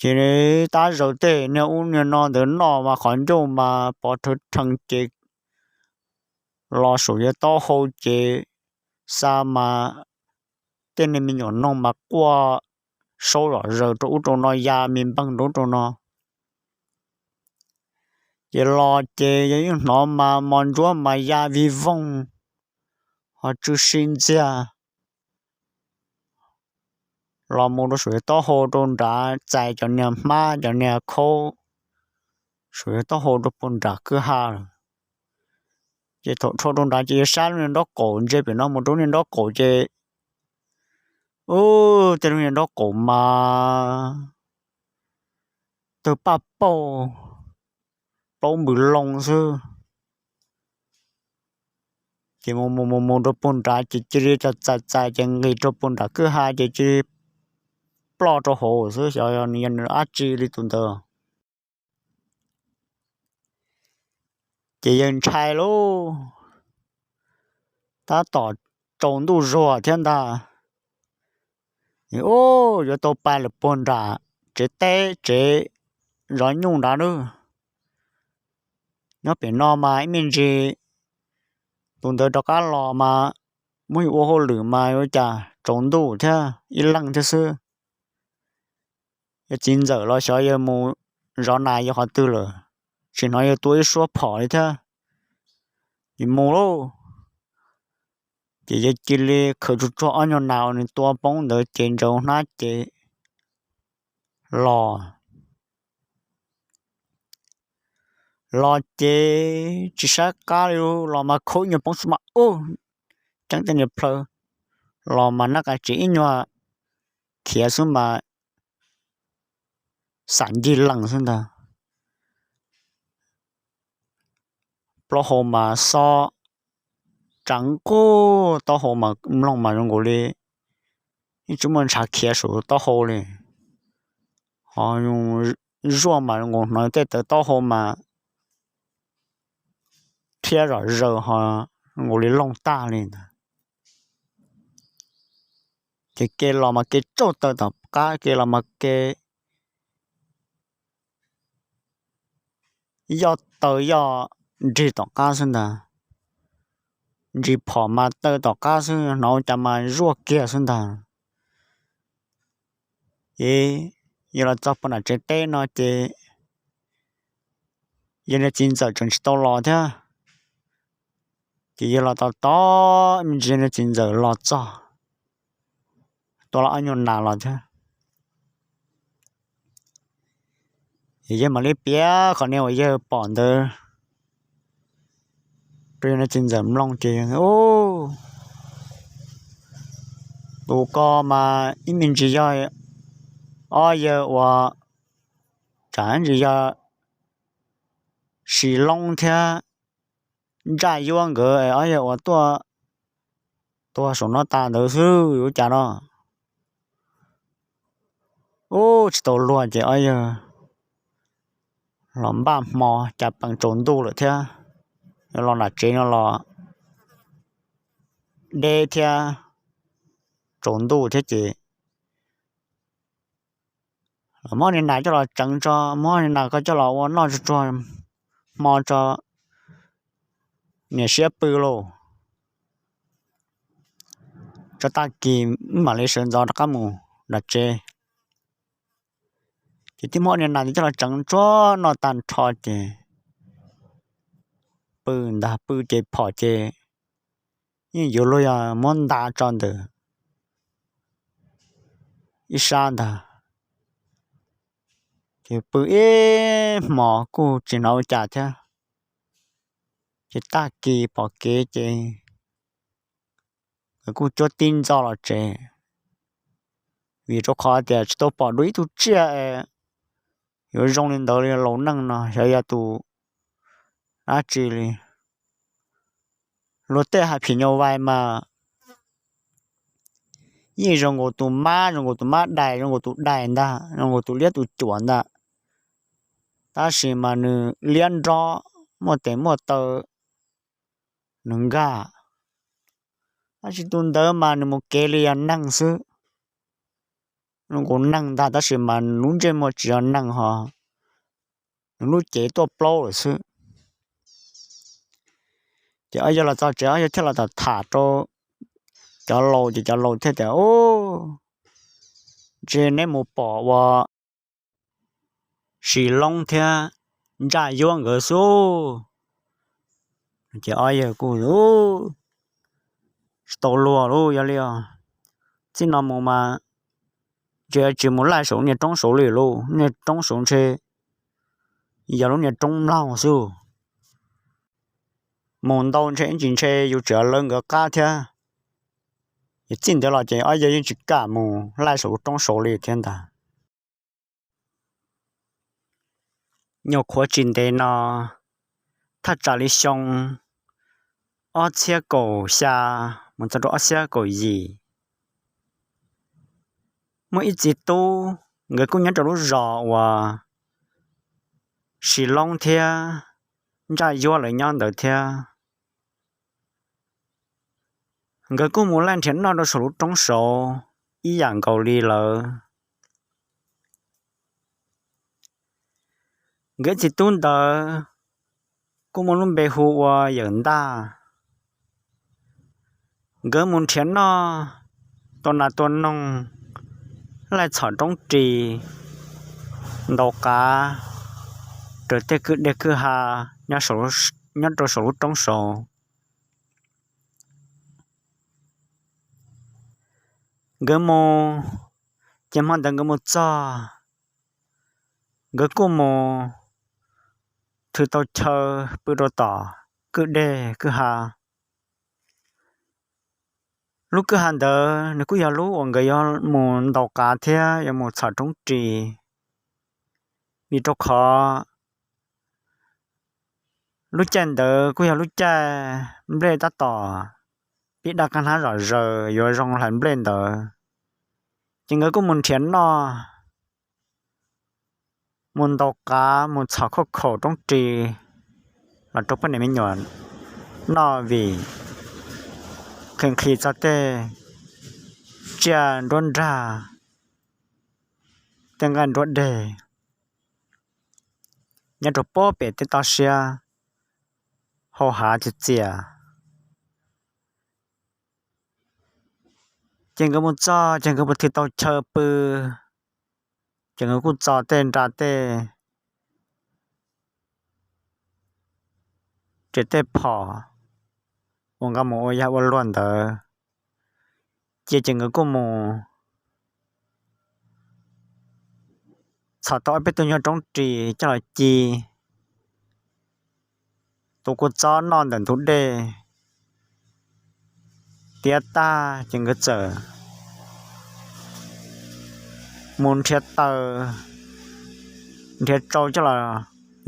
Ces tab zaws tej niag ub niag no ntawd noj mas qhov ncauj mas pov rhawv rhees ces los saum yawg taub hau ces xa mas tej niag me nyuam noog mas quaj saub zom zaws rau ub rau no ya me npeeg rau ub rau no. Ces los ces yawg yeej hnov mas mos ntsuab mas ya vij voog ho tsw si ntxiag los mus rau saum yawg taub hau rau nrad, txais cov niag hmab cov niag khaub saum yawg taub hau rau puag nram kwj ha lawm. Ces thaum rho rau nrad ces yawg sab lub niag nraub qaum ntsia pem no mus rau niag nraub qaum ces ub, tej lub niag nraub qaum mas tawg paj paug, plaub npws loo xwb. Ces mus mus mus mus rau puag nrad ces cia li txais txais ces nqis rau puag nram kwj ha ces cia li ploj rau hauv xwb, xyov nws yog nws dab tsi li tus ntawd. Ces yawg ntshai lauj, tab tom tsaus ntuj zuag thiab ntag. Ub, yuav tau pais lawm puag nram tsev teb tsev zov nyuj nrad nawb. Nyob pem no mas ib me ntsis tus ntawd rov qab los mas muab yus ua hauj lwm mas yuav cas tsaus ntuj thiab ib leeg thiab xwb. Yawg txiv ntxawm los xyov yawg mus zov nas yawg qhov twg lawm, tsis hnov yawg tua ib suab phom li thiab. Ces mus lauj, ces yawg cia li khaws tsuag tsuag ob nyuag nas uas nws tua poob ntawd ces ntsaws hnab ces los. Los ces tsis saib qab li, los mas khaub ib nyuag poob xwb mas ub, ceeb tej niag plhaw, los mas nab qa tsev ib nyuag khiav xwb mas xam ncig lees xwb ntag. Plaub hau mas xob tsav nquj, taub hau mas mloog mas zoo nkaus li yeej tsis muaj ntshav khiav saum taub hau li. Ho zuaj mas zoo nkaus hnov tej tawv taub hau mas thiab zom zaws ho zoo nkaus li loog tag li ntawd. Ces kev los mas kev tsauj taw tom qab, kev los mas kev yoj taw yoj nrig tom qab xwb ntag. Ntsis phom mas taw tom qab xwb, hnov cas mas zuaj kiag xwb ntag. Ces yawg los txog puag nram tsev teb no ces yawg niag txiv ntxawm tseem tsis tau los thiab. Ces yawg los tos tos me ntsis, yawg niag txiv ntxawm los txog, tua los ob nyuag nas los thiab. Ces yawg mam li piav qhov niag uas yawg pom ntawd rau yawg niag txiv ntxawm mloog ces, tus ko mas ib me ntsis yog ob yawg uas tsam ntsis yog Sis Loob thiab Ntsaj Yuab nkawd ob yawg uas tuaj tuag saum no tas ntawd xwb yuav cas no. Ub, tsis tau luag ces ob yawg los npaj hmo, cas pees tsaus ntuj lawm thiab, los nram tsev no los deb thiab tsaus ntuj thiab ces muab niag nas coj los tseev tso, muab niag nas ko coj los ua noj tsuag tsuag hmo tso, niam siab pw lauj. Tso tag kis mam li sawv ntxov rov qab mus nram tsev. Ces thiaj muab niag nas coj los tseev tsuag noj tag nrho ces pw ntag, pw ces phom ces yeej yuav luag yog muab nta tso ntawm ib sab ntag. Ces pw ib hmos kuj tsis hnov ua cas thiab. Ces tag kis pom kev ces nkawd kuj cuab tib ntxo los tsev, vim rau qhov tias tsis tau pom dua ib tug tsiaj es yuav zoo li ntawd li. Laus neej no xyov yog tus dab tsi li. Luag tej hais phim nyuj vais mas yeej zoo nkaus tus mab, zoo nkaus tus mab dais, zoo nkaus tus dais ntag, zoo nkaus tus liab tus cuam ntag, tab sis mas nws liab nrob muaj tes muaj taw, nws nkag. Tab sis tus ntawd mas nws mus kev li yog neeg xwb. Nws nkaus neeg ntag tab sis mas nws lub ntsej muag tsis yog neeg ho, nws lub cev tuaj plaub lawm xwb. Ces ob yawg los txog tsev, ob yawg thiaj los tham tham rau cov laus, ces cov laus thiaj tias, Ub, ntshe neb mus pom ua Sis Loob thiab Ntsaj Yuab nkawd xwb. Ces ob yawg kuj tsis tau luag lauj, yog li txij no mus mas ntshe tsis mus laij saum lub niag roob saud li lauj, lub niag roob saud ntshe yog lub niag roob mlaug xwb. Mus ntau ntshe ib ntsis ntshe yus tseem lawv nkawd qab thiab. Ces txij ntawd los ces ob yawg yeej tsis kam mus laij saum lub roob saud li thiab ntag. Nyuam qhuav tsis ntev no, thaj tsam li xyoo ob txhiab kaum xya mus txog rau ob txhiab kaum yim, muaj ib txiv tub, nkawd kuj nyob rau lub zos uas Sis Loob thiab Ntsaj Yuab lawv nyob ntawd thiab. Nkawd kuj mus laij nrhiav noj rau saum lub roob saud ib yam nkaus li lawv. Nkawd txiv tub ntawd kuj muaj lub npe hu ua Yawm Ntaj. Nkawd mus nrhiav noj, tua nas tua noog, laij txhom roob ris, ntaus qav rau tej kwj deg kwj ha nyob rau saum lub roob saud. Nkawd mus, ces hmo ntawd nkawd mus txog, nkawd kuj mus thw tau chaw pw rau tom kwj deg kwj ha. Lub kwj ha ntawd nws kuj yog lub uas nkawd yuav mus ntaus qav thiab yuav mus txhom roob ris, vim rau qhov lub caij ntawd kuj yog lub caij nplej tab tom pib daj qab hnab zom zaws yuav zoo hlais nplej ntawd. Ces nkawd kuj mus nrhiav noj, mus ntaus qav mus txhom khauj khaum roob ris los rau poj niam me nyuam noj vim qhia nqhis txog tej tsiaj nruab nrag, tej nqaij nruab deg nyob rau puag pem tej toj siab hau hav txias txias. Ces nkawd mus txog ces nkawd mus thw tau chaw pw, ces nkawd kuj txo tej nra tej ris tej phom uas nqa mus ua yag ua luag ntawd, cia ces nkawd kuj mus txhom tau ob peb tug nyuag roob ris coj los ci. Tus kuj txob noj ntawm ntug dej tiav tag ces nkawd txawm mus nrhiav taws, nrhiav tsau coj los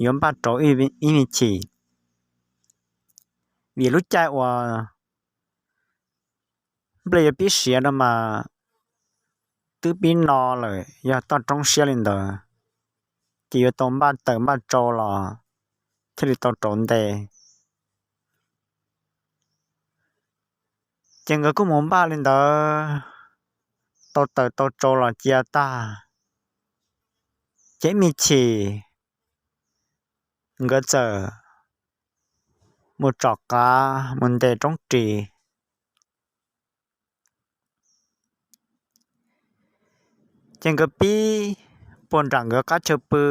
yuav npaj rauv ib me chim. Vim lub caij uas nplej yuav pib siav no mas twb pib no lawm, yog toj roob siab li ntawd, ces yuav tau npaj taws npaj tsau los thiaj li tau rauv nte. Ces nkawd kuj mus npaj li ntawd, tau taws tau tsau los cia tag, ces ib me chim nkawd txawm mus tsom qav mus ntes roob ris. Ces nkawd pib puag nram nkawd qab chaw pw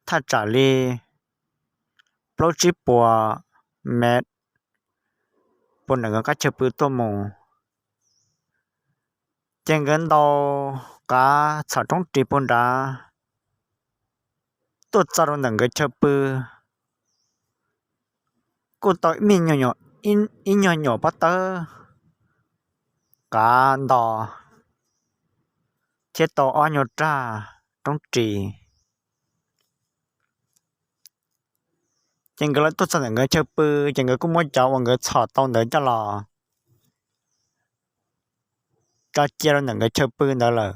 thaj tsam li plaub tsib puas mev puag nram nkawd qab chaw pw tuaj mus. Ces nkawd ntaus qav txhom roob ris puag nrad tuaj txog rau ntawm nkawd chaw pw, kuj tau ib nyuag nyuam pob tawb qav nto thiab tau ob nyuag rag roob ris. Ces nkawd lawv tuaj txog ntawm nkawd chaw pw, ces nkawd kuj muab cov uas nkawd txhom tau ntawd coj los tso cia rau ntawm nkawd chaw pw ntawd lawm.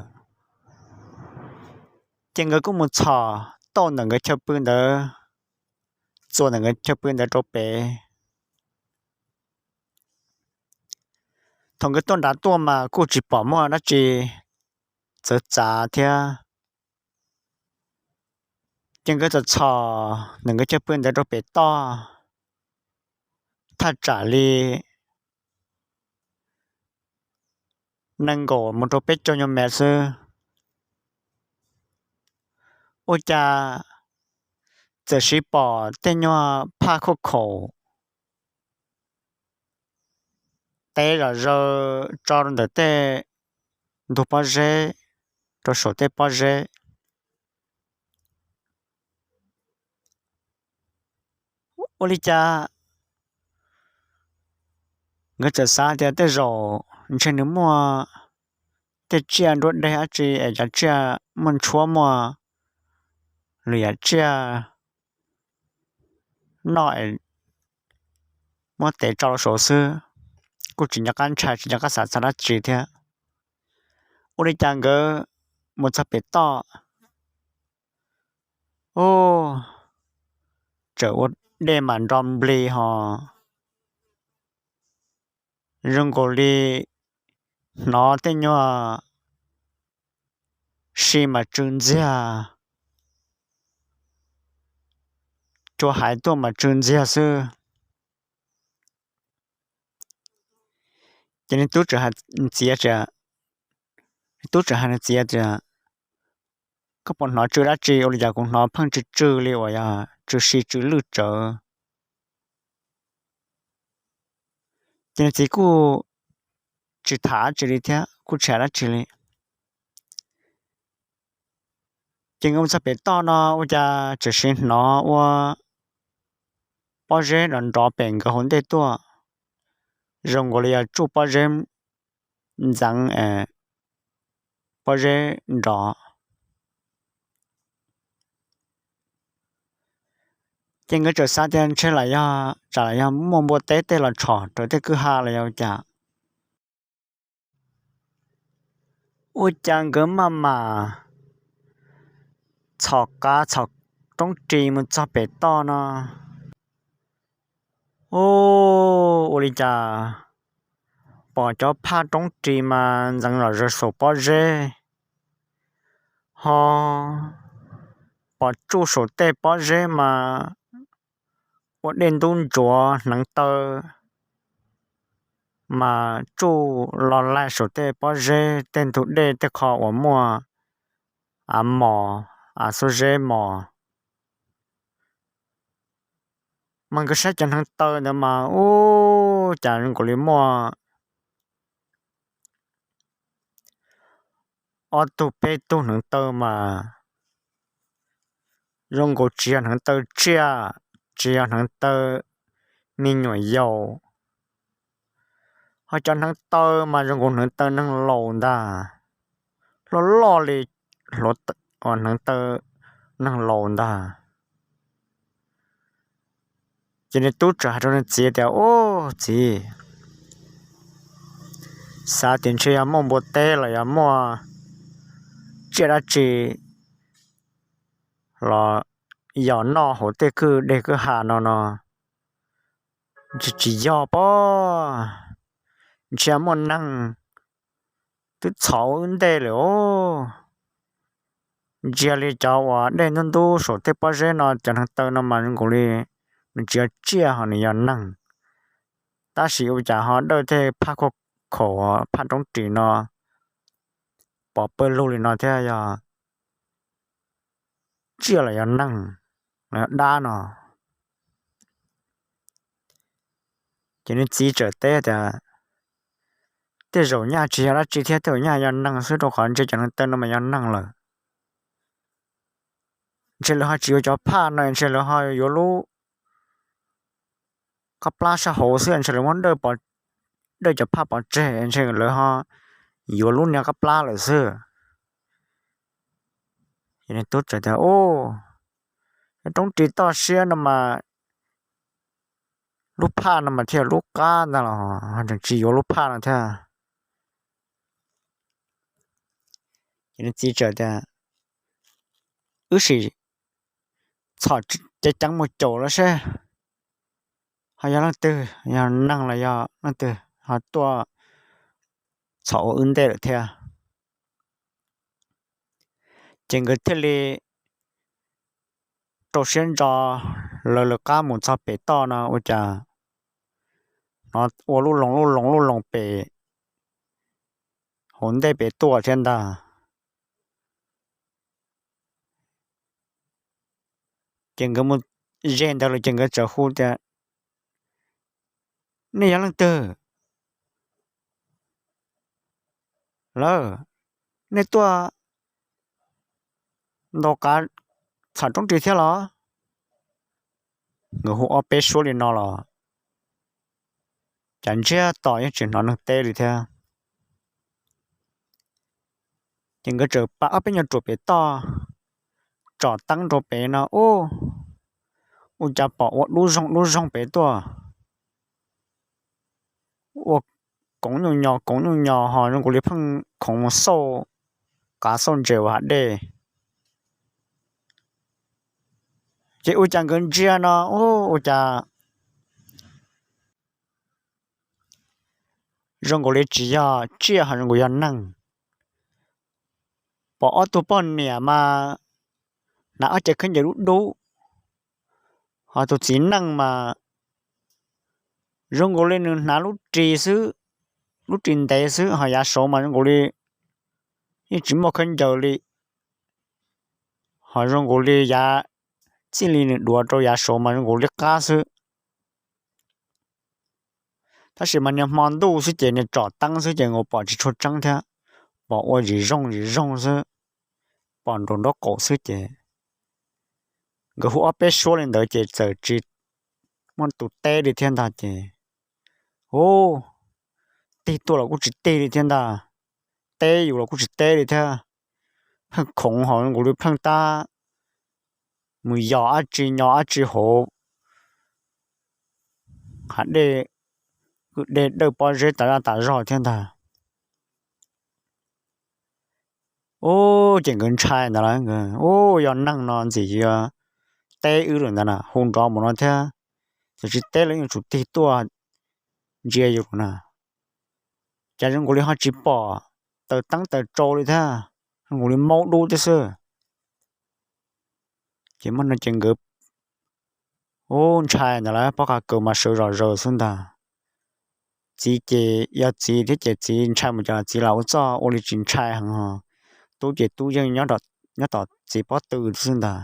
Ces nkawd kuj mus txhom tau ntawm nkawd chaw pw ntawd txua ntawm nkawd chaw pw ntawd rau pem. Thaum nkawd tuaj nrad tuaj mas kuj tsis pom muaj dab tsi txawv txav thiab. Ces nkawd txawm txhom ntawm nkawd chaw pw ntawd rau pem toj, thaj tsam li nees nkaum mus rau peb caug nyuag mev xwb, ua cas txawm siv pom tej nyuag phaj khuj khaum tev zom zaws tso rau ntawm tej ntug pob zeb, rau saum tej pob zeb. Ua li cas nkawd txawm xav tias tej zaum ntshe nws muaj tej tsiaj nruab deg dab tsi es cov tsiaj muaj ntshuab muaj lwm yam tsiaj noj es muab tev tso rau saud xwb, kuj tsis nco qab ntshai tsis nco qab xav txog dab tsi thiab. Ua li cas nkawd mus txog pem toj, u, txawm ua dej mas nro nplig ho zoo nkaus li hnov tej nyuag si mas tsw ntxiag, cua hais tuaj mas tsw ntxiag xwb. Ces nws tub txawm hais nws txiv tias, nws tub txawm hais nws txiv tias, koj puas hnov tsw dab tsi? Ua li cas kuv hnov pheej tsw tsw li uas yog tsw si tsw lwj tsawv. Ces nws txiv kuj tsis tham dab tsi li thiab kuj tsis hais dab tsi li. Ces nkawd mus txog pem toj no ua cas txawm sim hnov ua pob zeb nrov nrov pem nkawd hauv ntej tuaj, zoo nkaus li yog tsuj pob zeb ntxeev, pob zeb nrov. Ces nkawd txawm xav tias ntshe lam yog tsam lam yog muaj npua teb tej los tshom raws tej kwj ha los yog cas. Ua cas nkawd maj mam txhom qav txhom roob ris mus txog pem toj no, u, ua li cas pom cov phaj roob ris mas ntxeev zom zaws saum pob zeb, ho pom tsuj saum tej pob zeb mas ua dej ntub ntsuav hneev taw mas tsuj los laig saum tej pob zeb tej ntug dej tej qho uas muaj av mos, av xuab zeb mos. Mas nkawd saib cov hneev taw ntawd mas u, cas zoo nkaus li muaj ob tug peb tug hneev taw mas zoo nkaus tsis yog hneev taw tsiaj, tsis yog hneev taw me nyuam yaus, ho cov hneev taw mas zoo nkaus hneev taw neeg laus ntag, loj loj li hneev taw neeg laus ntag. Ces nws tub txawm hais rau nws txiv tias, u, txiv, xav tias ntshe yog muaj npua teb los yog muaj tsiaj dab tsi los yog noj hauv tej kwj deg kwj ha no no, ntshe tsis yog pob, ntshe muaj neeg twb txhom wb ntej lawm os. Ntsia li cov uas dej ntub ntub saum tej pob zeb no cov hneev taw no mas zoo nkaus li nws tsis yog tsiaj ho nws yog neeg, tab sis ua cas ho dawj tej phaj khuaj khaum phaj roob ris no pom pawg lug li no thiab, yog tsiaj los yog neeg los yog dab no. Ces nws txiv txawm teb tias, tej zaum nyaj tsis yog dab tsi thiab, tej zaum nyaj yog neeg xwb, rau qhov ntshe cov hneev taw no mas yog neeg lawm. Ntshe lawv ho tsis yuav cov phaj no, ntshe lawv ho yuav lub qab plab sab hauv xwb, ntshe lawv muab dawj cov phaj pov tseg, ntshe lawv ho yuav lub niag qab plab lawm xwb. Ces nws tub txawm tias, u, roob ris toj siab no mas lub phaj no mas thiaj lub qab ntag los ho tseem tsis yuav lub phaj no thiab. Ces nws txiv txawm tias, wb sim txhom ceev ceev mus caum los seb ho yog leej twg, yog neeg los yog leej twg ho tuaj txhom ua wb ntej lawm thiab. Ces nkawd thiaj li rau siab ntso lawv lawv qab mus txog pem toj no ua cas hnov ua lub loos lub loos lub loos pem hauv ntej pem tuaj thiab ntag. Ces nkawd mus ze ntawd lawm ces nkawd txawm hu tias, Nej yog leej twg? Lawv, nej tuaj ntaus qav txhom roob ris thiab los? Nkawd hu ob peb suab li no los cas ntsiag to yeej tsis hnov neeg teb li thiab. Ces nkawd txawm pab ob peb nyuag ruam pem toj tsom teeb rau pem no ub, ua cas pom ua dub zoog dub zoog pem tuaj, ua koov nyuj nyos koov nyuj nyos ho zoo nkaus li pheej khoov mus xauj qav xauj ntses ua hav dej. Ces ua cas nkawd ntsia no ub, ua cas zoo nkaus li tsis yog tsiaj ho zoo nkaus yog neeg. Pom ob tug poj niam mas hnav ob cev khaub ncaws dub dub, ho tus txiv neej mas zoo nkaus li nws hnav lub ris xwb, lub ris ntev xwb ho yav saud mas zoo nkaus li yeej tsis muaj khaub ncaws li, ho zoo nkaus li yav txij li nws duav rau yav saud mas zoo nkaus li qab xwb. Tab sis mas niag hmo ntuj xwb ces niag tsom teeb xwb ces nkawd pom tsis tshua tseeb thiab, pom ua zim zoog zim zoog xwb, pom nraum nraub qaum xwb ces nkawd hu ob peb suab li ntawd ces txawm tsis muaj tus teb li thiab ntag ces, ub, tig tuaj los kuj tsis tig li thiab ntag, teb yus los kuj tsis teb li thiab, pheej khoov ho zoo nkaus li pheej tab mus yos dab tsi nyo dab tsi hauv hav dej, kwj dej dawj pob zeb tas zaj tas zog thiab ntag. Ub, ces nkawd ntshai ntawd lawm, ub, yog neeg no ntxim yuav teb wb lawm ntawd na, hu nrov mus no thiab, txawm tsis teb los yeej tsum tig tuaj ntsia yus na. Cas zoo nkaus li ho tsis pom taws teeb taws tsau li thiab, zoo nkaus li maub dub thiab xwb. Ces muaj no ces nkawd ub ntshai ntawd lawm, pob qa kaws mas sawv zom zaws xwb ntag. Txiv ces yog txiv thiab ces txiv ntshai mus ces txiv los ua txuj ua li tsis ntshai heev ho, tub ces tub yeej nyob tom txiv pob tw xwb ntag.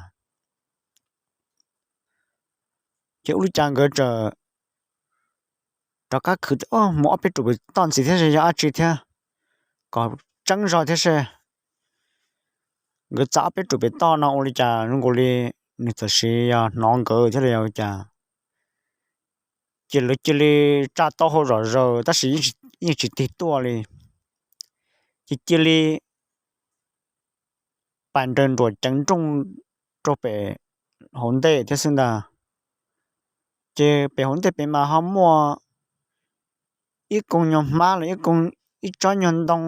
Ces ua li cas nkawd txawm rov qab khwv mus ob peb ruam pem toj ntxiv thiab seb yog dab tsi thiab, kom tseeb zog thiab seb. Nkawd txav ob peb ruam pem toj no ua li cas zoo nkaus li nws txawm sis yog hnov nkawd thiab los yog ua cas, ces lawv cia li tsa taub hau zom zaws tab sis yeej tsis tig tuaj li. Ces cia li pais nraws nruas ceev nrooj rau pem hauv ntej thiab xwb ntag. Ces pem hauv ntej pem mas ho muaj ib koog nyuag hmab los ib koog, ib tsob nyuag ntoo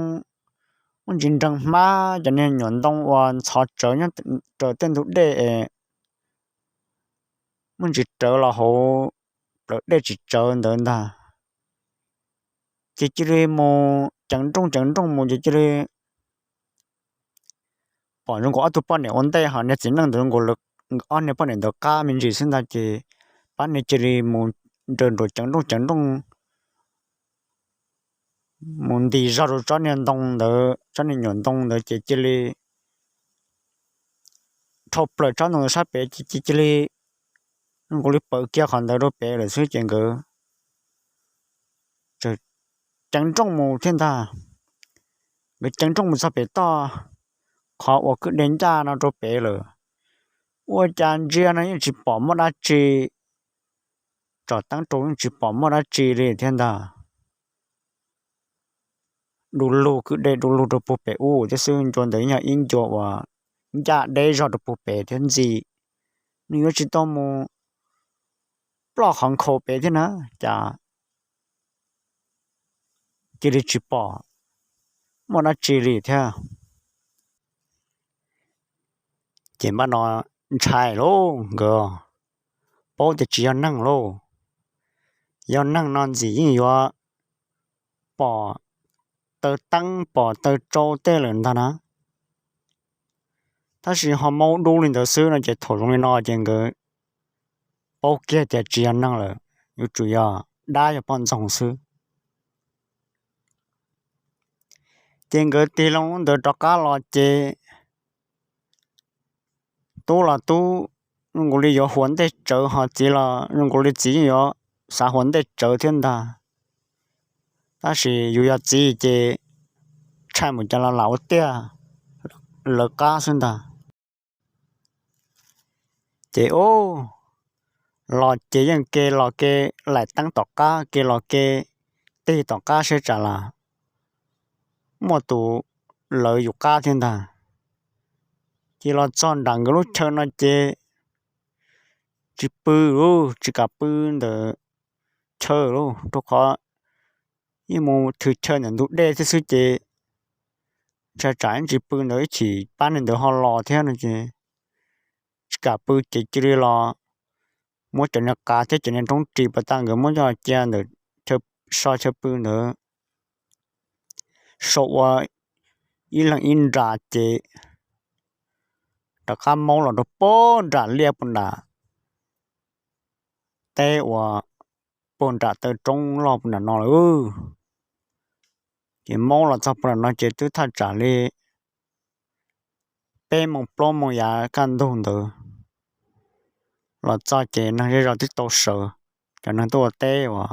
muaj ntsis nreeg hmab, cov niag nyuam ntoo uas ntxhov tsawv nyob raws tej ntug dej es muaj ntsis rawv los hauv plawv dej tsis tsawv ntawd ntag. Ces cia li mus ceev nrooj ceev nrooj mus ces cia li pom zoo nkaus ob tug poj niam ua ntej ho niag txiv neej ntawd zoo nkaus ob niag poj niam ntawd qab me ntsis xwb ntag ces pab niag cia li mus nraws nruas ceev nrooj ceev nrooj mus nti zog rau tsob niag ntoo ntawd, tsob niag nyuam ntoo ntawd ces cia li dhau plaws tsob ntoo ntawd sab pem ces cia li zoo nkaus li pawv kiag qhov ntawd rau pem lawm xwb ces nkawd ceev nrooj mus thiab ntag. Nkawd ceev nrooj mus txog pem toj qhov uas kwj dej ncaj no rau pem lawm, ua cas ntsia no yeej tsis pom muaj dab tsi, tsom teeb rau yeej tsis pom muaj dab tsi li thiab ntag. Du lug kwj dej du lug rau puag pem ub thiab xwb, ncua ntawd yog ib ncua uas ncaj deb zog rau puag pem thiab ntxim, nws yuav tsis tau mus ploj qhov nkhaus pem thiab na, cas cia li tsis pom muaj dab tsi li thiab. Ces npaj no ntshai lauj nkawd, paub tias tsis yog neeg lauj. Yog neeg no ntxim yeej yuav pom taw teeb pom taw tsau tej lawm ntag na. Tab sis ho maub dub li ntawd xwb no ces thaum zoo li no ces nkawd paub kiag tias tsis yog neeg lawm, yuav tsum yog dab yog poj ntxoog xwb. Ces nkawd tig loo lub ntawd rov qab los ces tub los tub, zoo nkaus li yuav huas ntej tsawv, ho txiv los zoo nkaus li txiv yeej yuav xav huas ntej tsawv thiab ntag. Tab sis yus yog txiv ces tshaj mus cas los lam ua tiag lawv qab xwb ntag. Ces ub, los ces yeej ke los ke laim teeb tom qab, ke los ke tig tom qab seb tsam lam muaj tus lawv yus qab thiab ntag. Ces los txog nram nkawd lub chaw no ces tsis pw lauj, tsis kam pw ntawm chaw lauj, rau qhov yeej mus thwm chaw ntawm ntug dej thiab xwb ces ntshai tsam ib ntsis pw ntawd ib chim pab neeg ntawd ho los thiab no ces tsis kam pw ces cia li los muab cov niag qav thiab cov niag roob ris pas tas nkawd muab coj cia ntawm so chaw pw ntawd, sau ua ib leeg ib nra ces rov qab maub los rau puag nram liaj puag nram teb uas puag nram taw roob loj puag nram no lawm. Ces maub los txog puag nram no ces twb thaj tsam li peb moos plaub moos yav kaj ntug ntawd. Los txog ces neeg zej zos twb tau sawv, cov neeg tuaj ua teb uas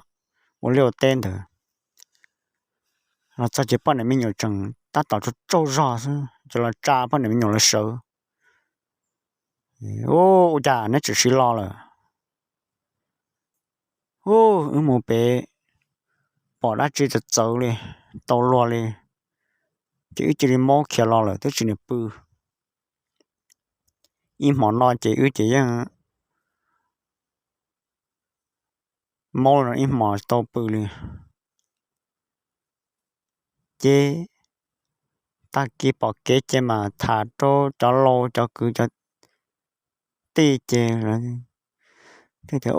ua liaj ua teb ntawd. Los txog ces poj niam me nyuam tseem tab tom tsaug tsaug zog xwb, ces los tsa poj niam me nyuam lawv sawv. Ub, ua cas neb tseem siv los lawm? Ub, wb mus pem pom dab tsi txawv txawv li, tau luag li, ces wb cia li maub khiav los lawm twb tsis nws pw. Ib hmo no ces wb ces yeej maub los ib hmos tau pw li. Ces tag kis pom kev ces mam tham rau cov laus cov kwv cov tij ces tias,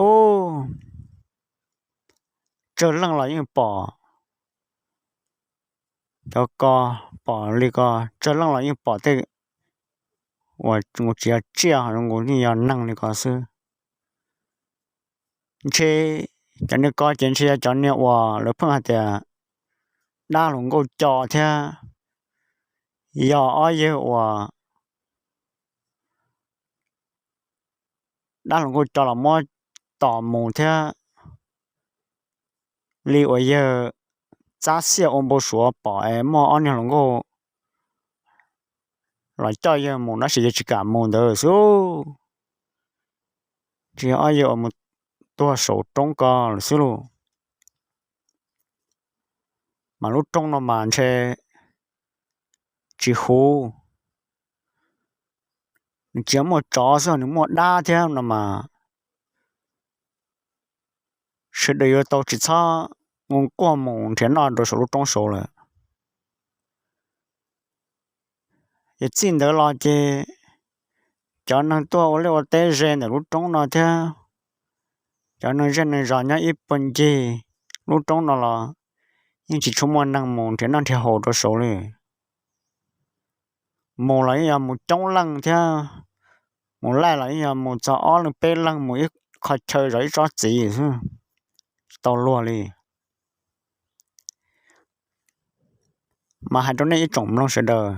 tsawg leej los yeej pom, cov ko pom li ko, tsawg leej los yeej pom tej uas nkaus tsis yog tsiaj, nkaus yeej yog neeg li ko xwb. Ntshe cov niag ko ces ntshe yog cov niag uas lawv pheej hais tias dab hluas nkauj co thiab, yog ob yawg uas dab hluas nkauj co los muab tom mus thiab. Li uas yawg txab xiaj ua npau suav pom es muaj ob niag hluas nkauj los coj yawg mus tab sis yawg tsis kam mus ntawd xwb. Tsis yog ob yawg uas mus tuag saum roob ko lawm xwb lauj. Mas lub roob no mas ntshe tsis huv, nws tsis yog muaj tsov xwb, nws muaj dab thiab no mas sawv daws yuav tau tsis txhob nquag mus nrhiav noj rau saum lub roob saud lawm. Ces txij ntawd los ces cov neeg tuaj ua liaj ua teb ze ntawm lub roob no thiab cov neeg zej neeg zos nyob ib puag ncig lub roob no los yeej tsis tshua muaj neeg mus nrhiav noj nrhiav haus rau saud li. Mus los yeej yog mus coob leej thiab, mus laij los yeej yog mus txog ob leeg peb leeg mus ib qho chaw zov ib tsob txiv xwb, tsis tau luag li. Mas hais rau nej ib tsoom mloog sawv daws,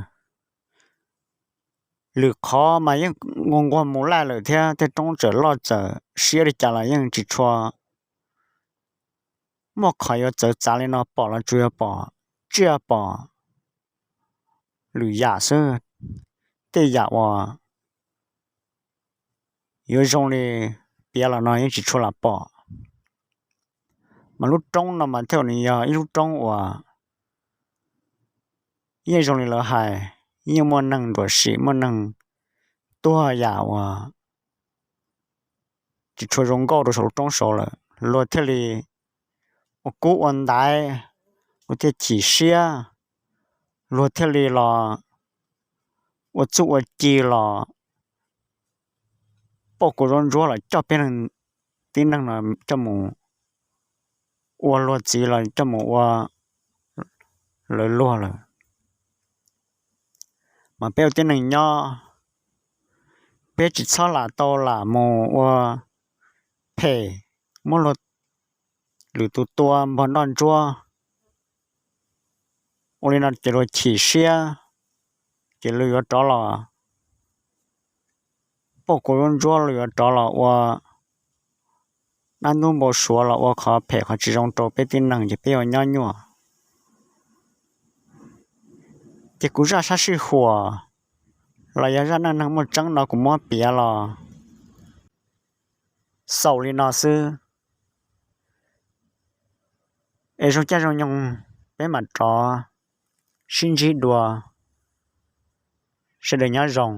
lwm qhov mas yeej nquag nquag mus laij lawm thiab tej roob txawm loj txawm siab li cas los yeej tsis tshua muaj qhov yuav txawv txav li no, pom los tsuas yog pom tsiaj pom lwm yam xwb, tej yam uas yuav zoo li piav los no yeej tsis tshua lam pom. Mas lub roob no mas thiaj nws yog ib lub roob uas yeej zoo li lawv hais, yeej muaj neeg nruam sim muaj neeg tuag yam uas tsis tshua zoo nkauj rau saum lub roob saud lawm, luag thiaj li ua kub ua ntaiv, luag thiaj chim siab, luag thiaj li los ua txuj ua ci los pauj kua zaub ntsuab los coj peb neeg tib neeg no coj mus ua luag txiv los coj mus ua lawv luag lawm. Mas peb ua tib neeg nyob, peb tsis txhob lam tau lam mus ua phem, muab luag lwm tus tua npog nroj ntsuab. Ua li no ces luag chim siab, ces luag yuav rov los poj kuv ntsuab, luag yuav rov los ua dab ntub npau suav los ua qhov phem qhov tsis zoo rau peb tib neeg ces peb ua nyob nyuaj. Ces kuv zaj sab sij huam los yog zaj neej neeg muaj tseeb no kuv muab piav los xaus li no xwb. Es zoo caij zoo nyoog peb mam rov sib ntsib dua. Sawv daws nyob zoo.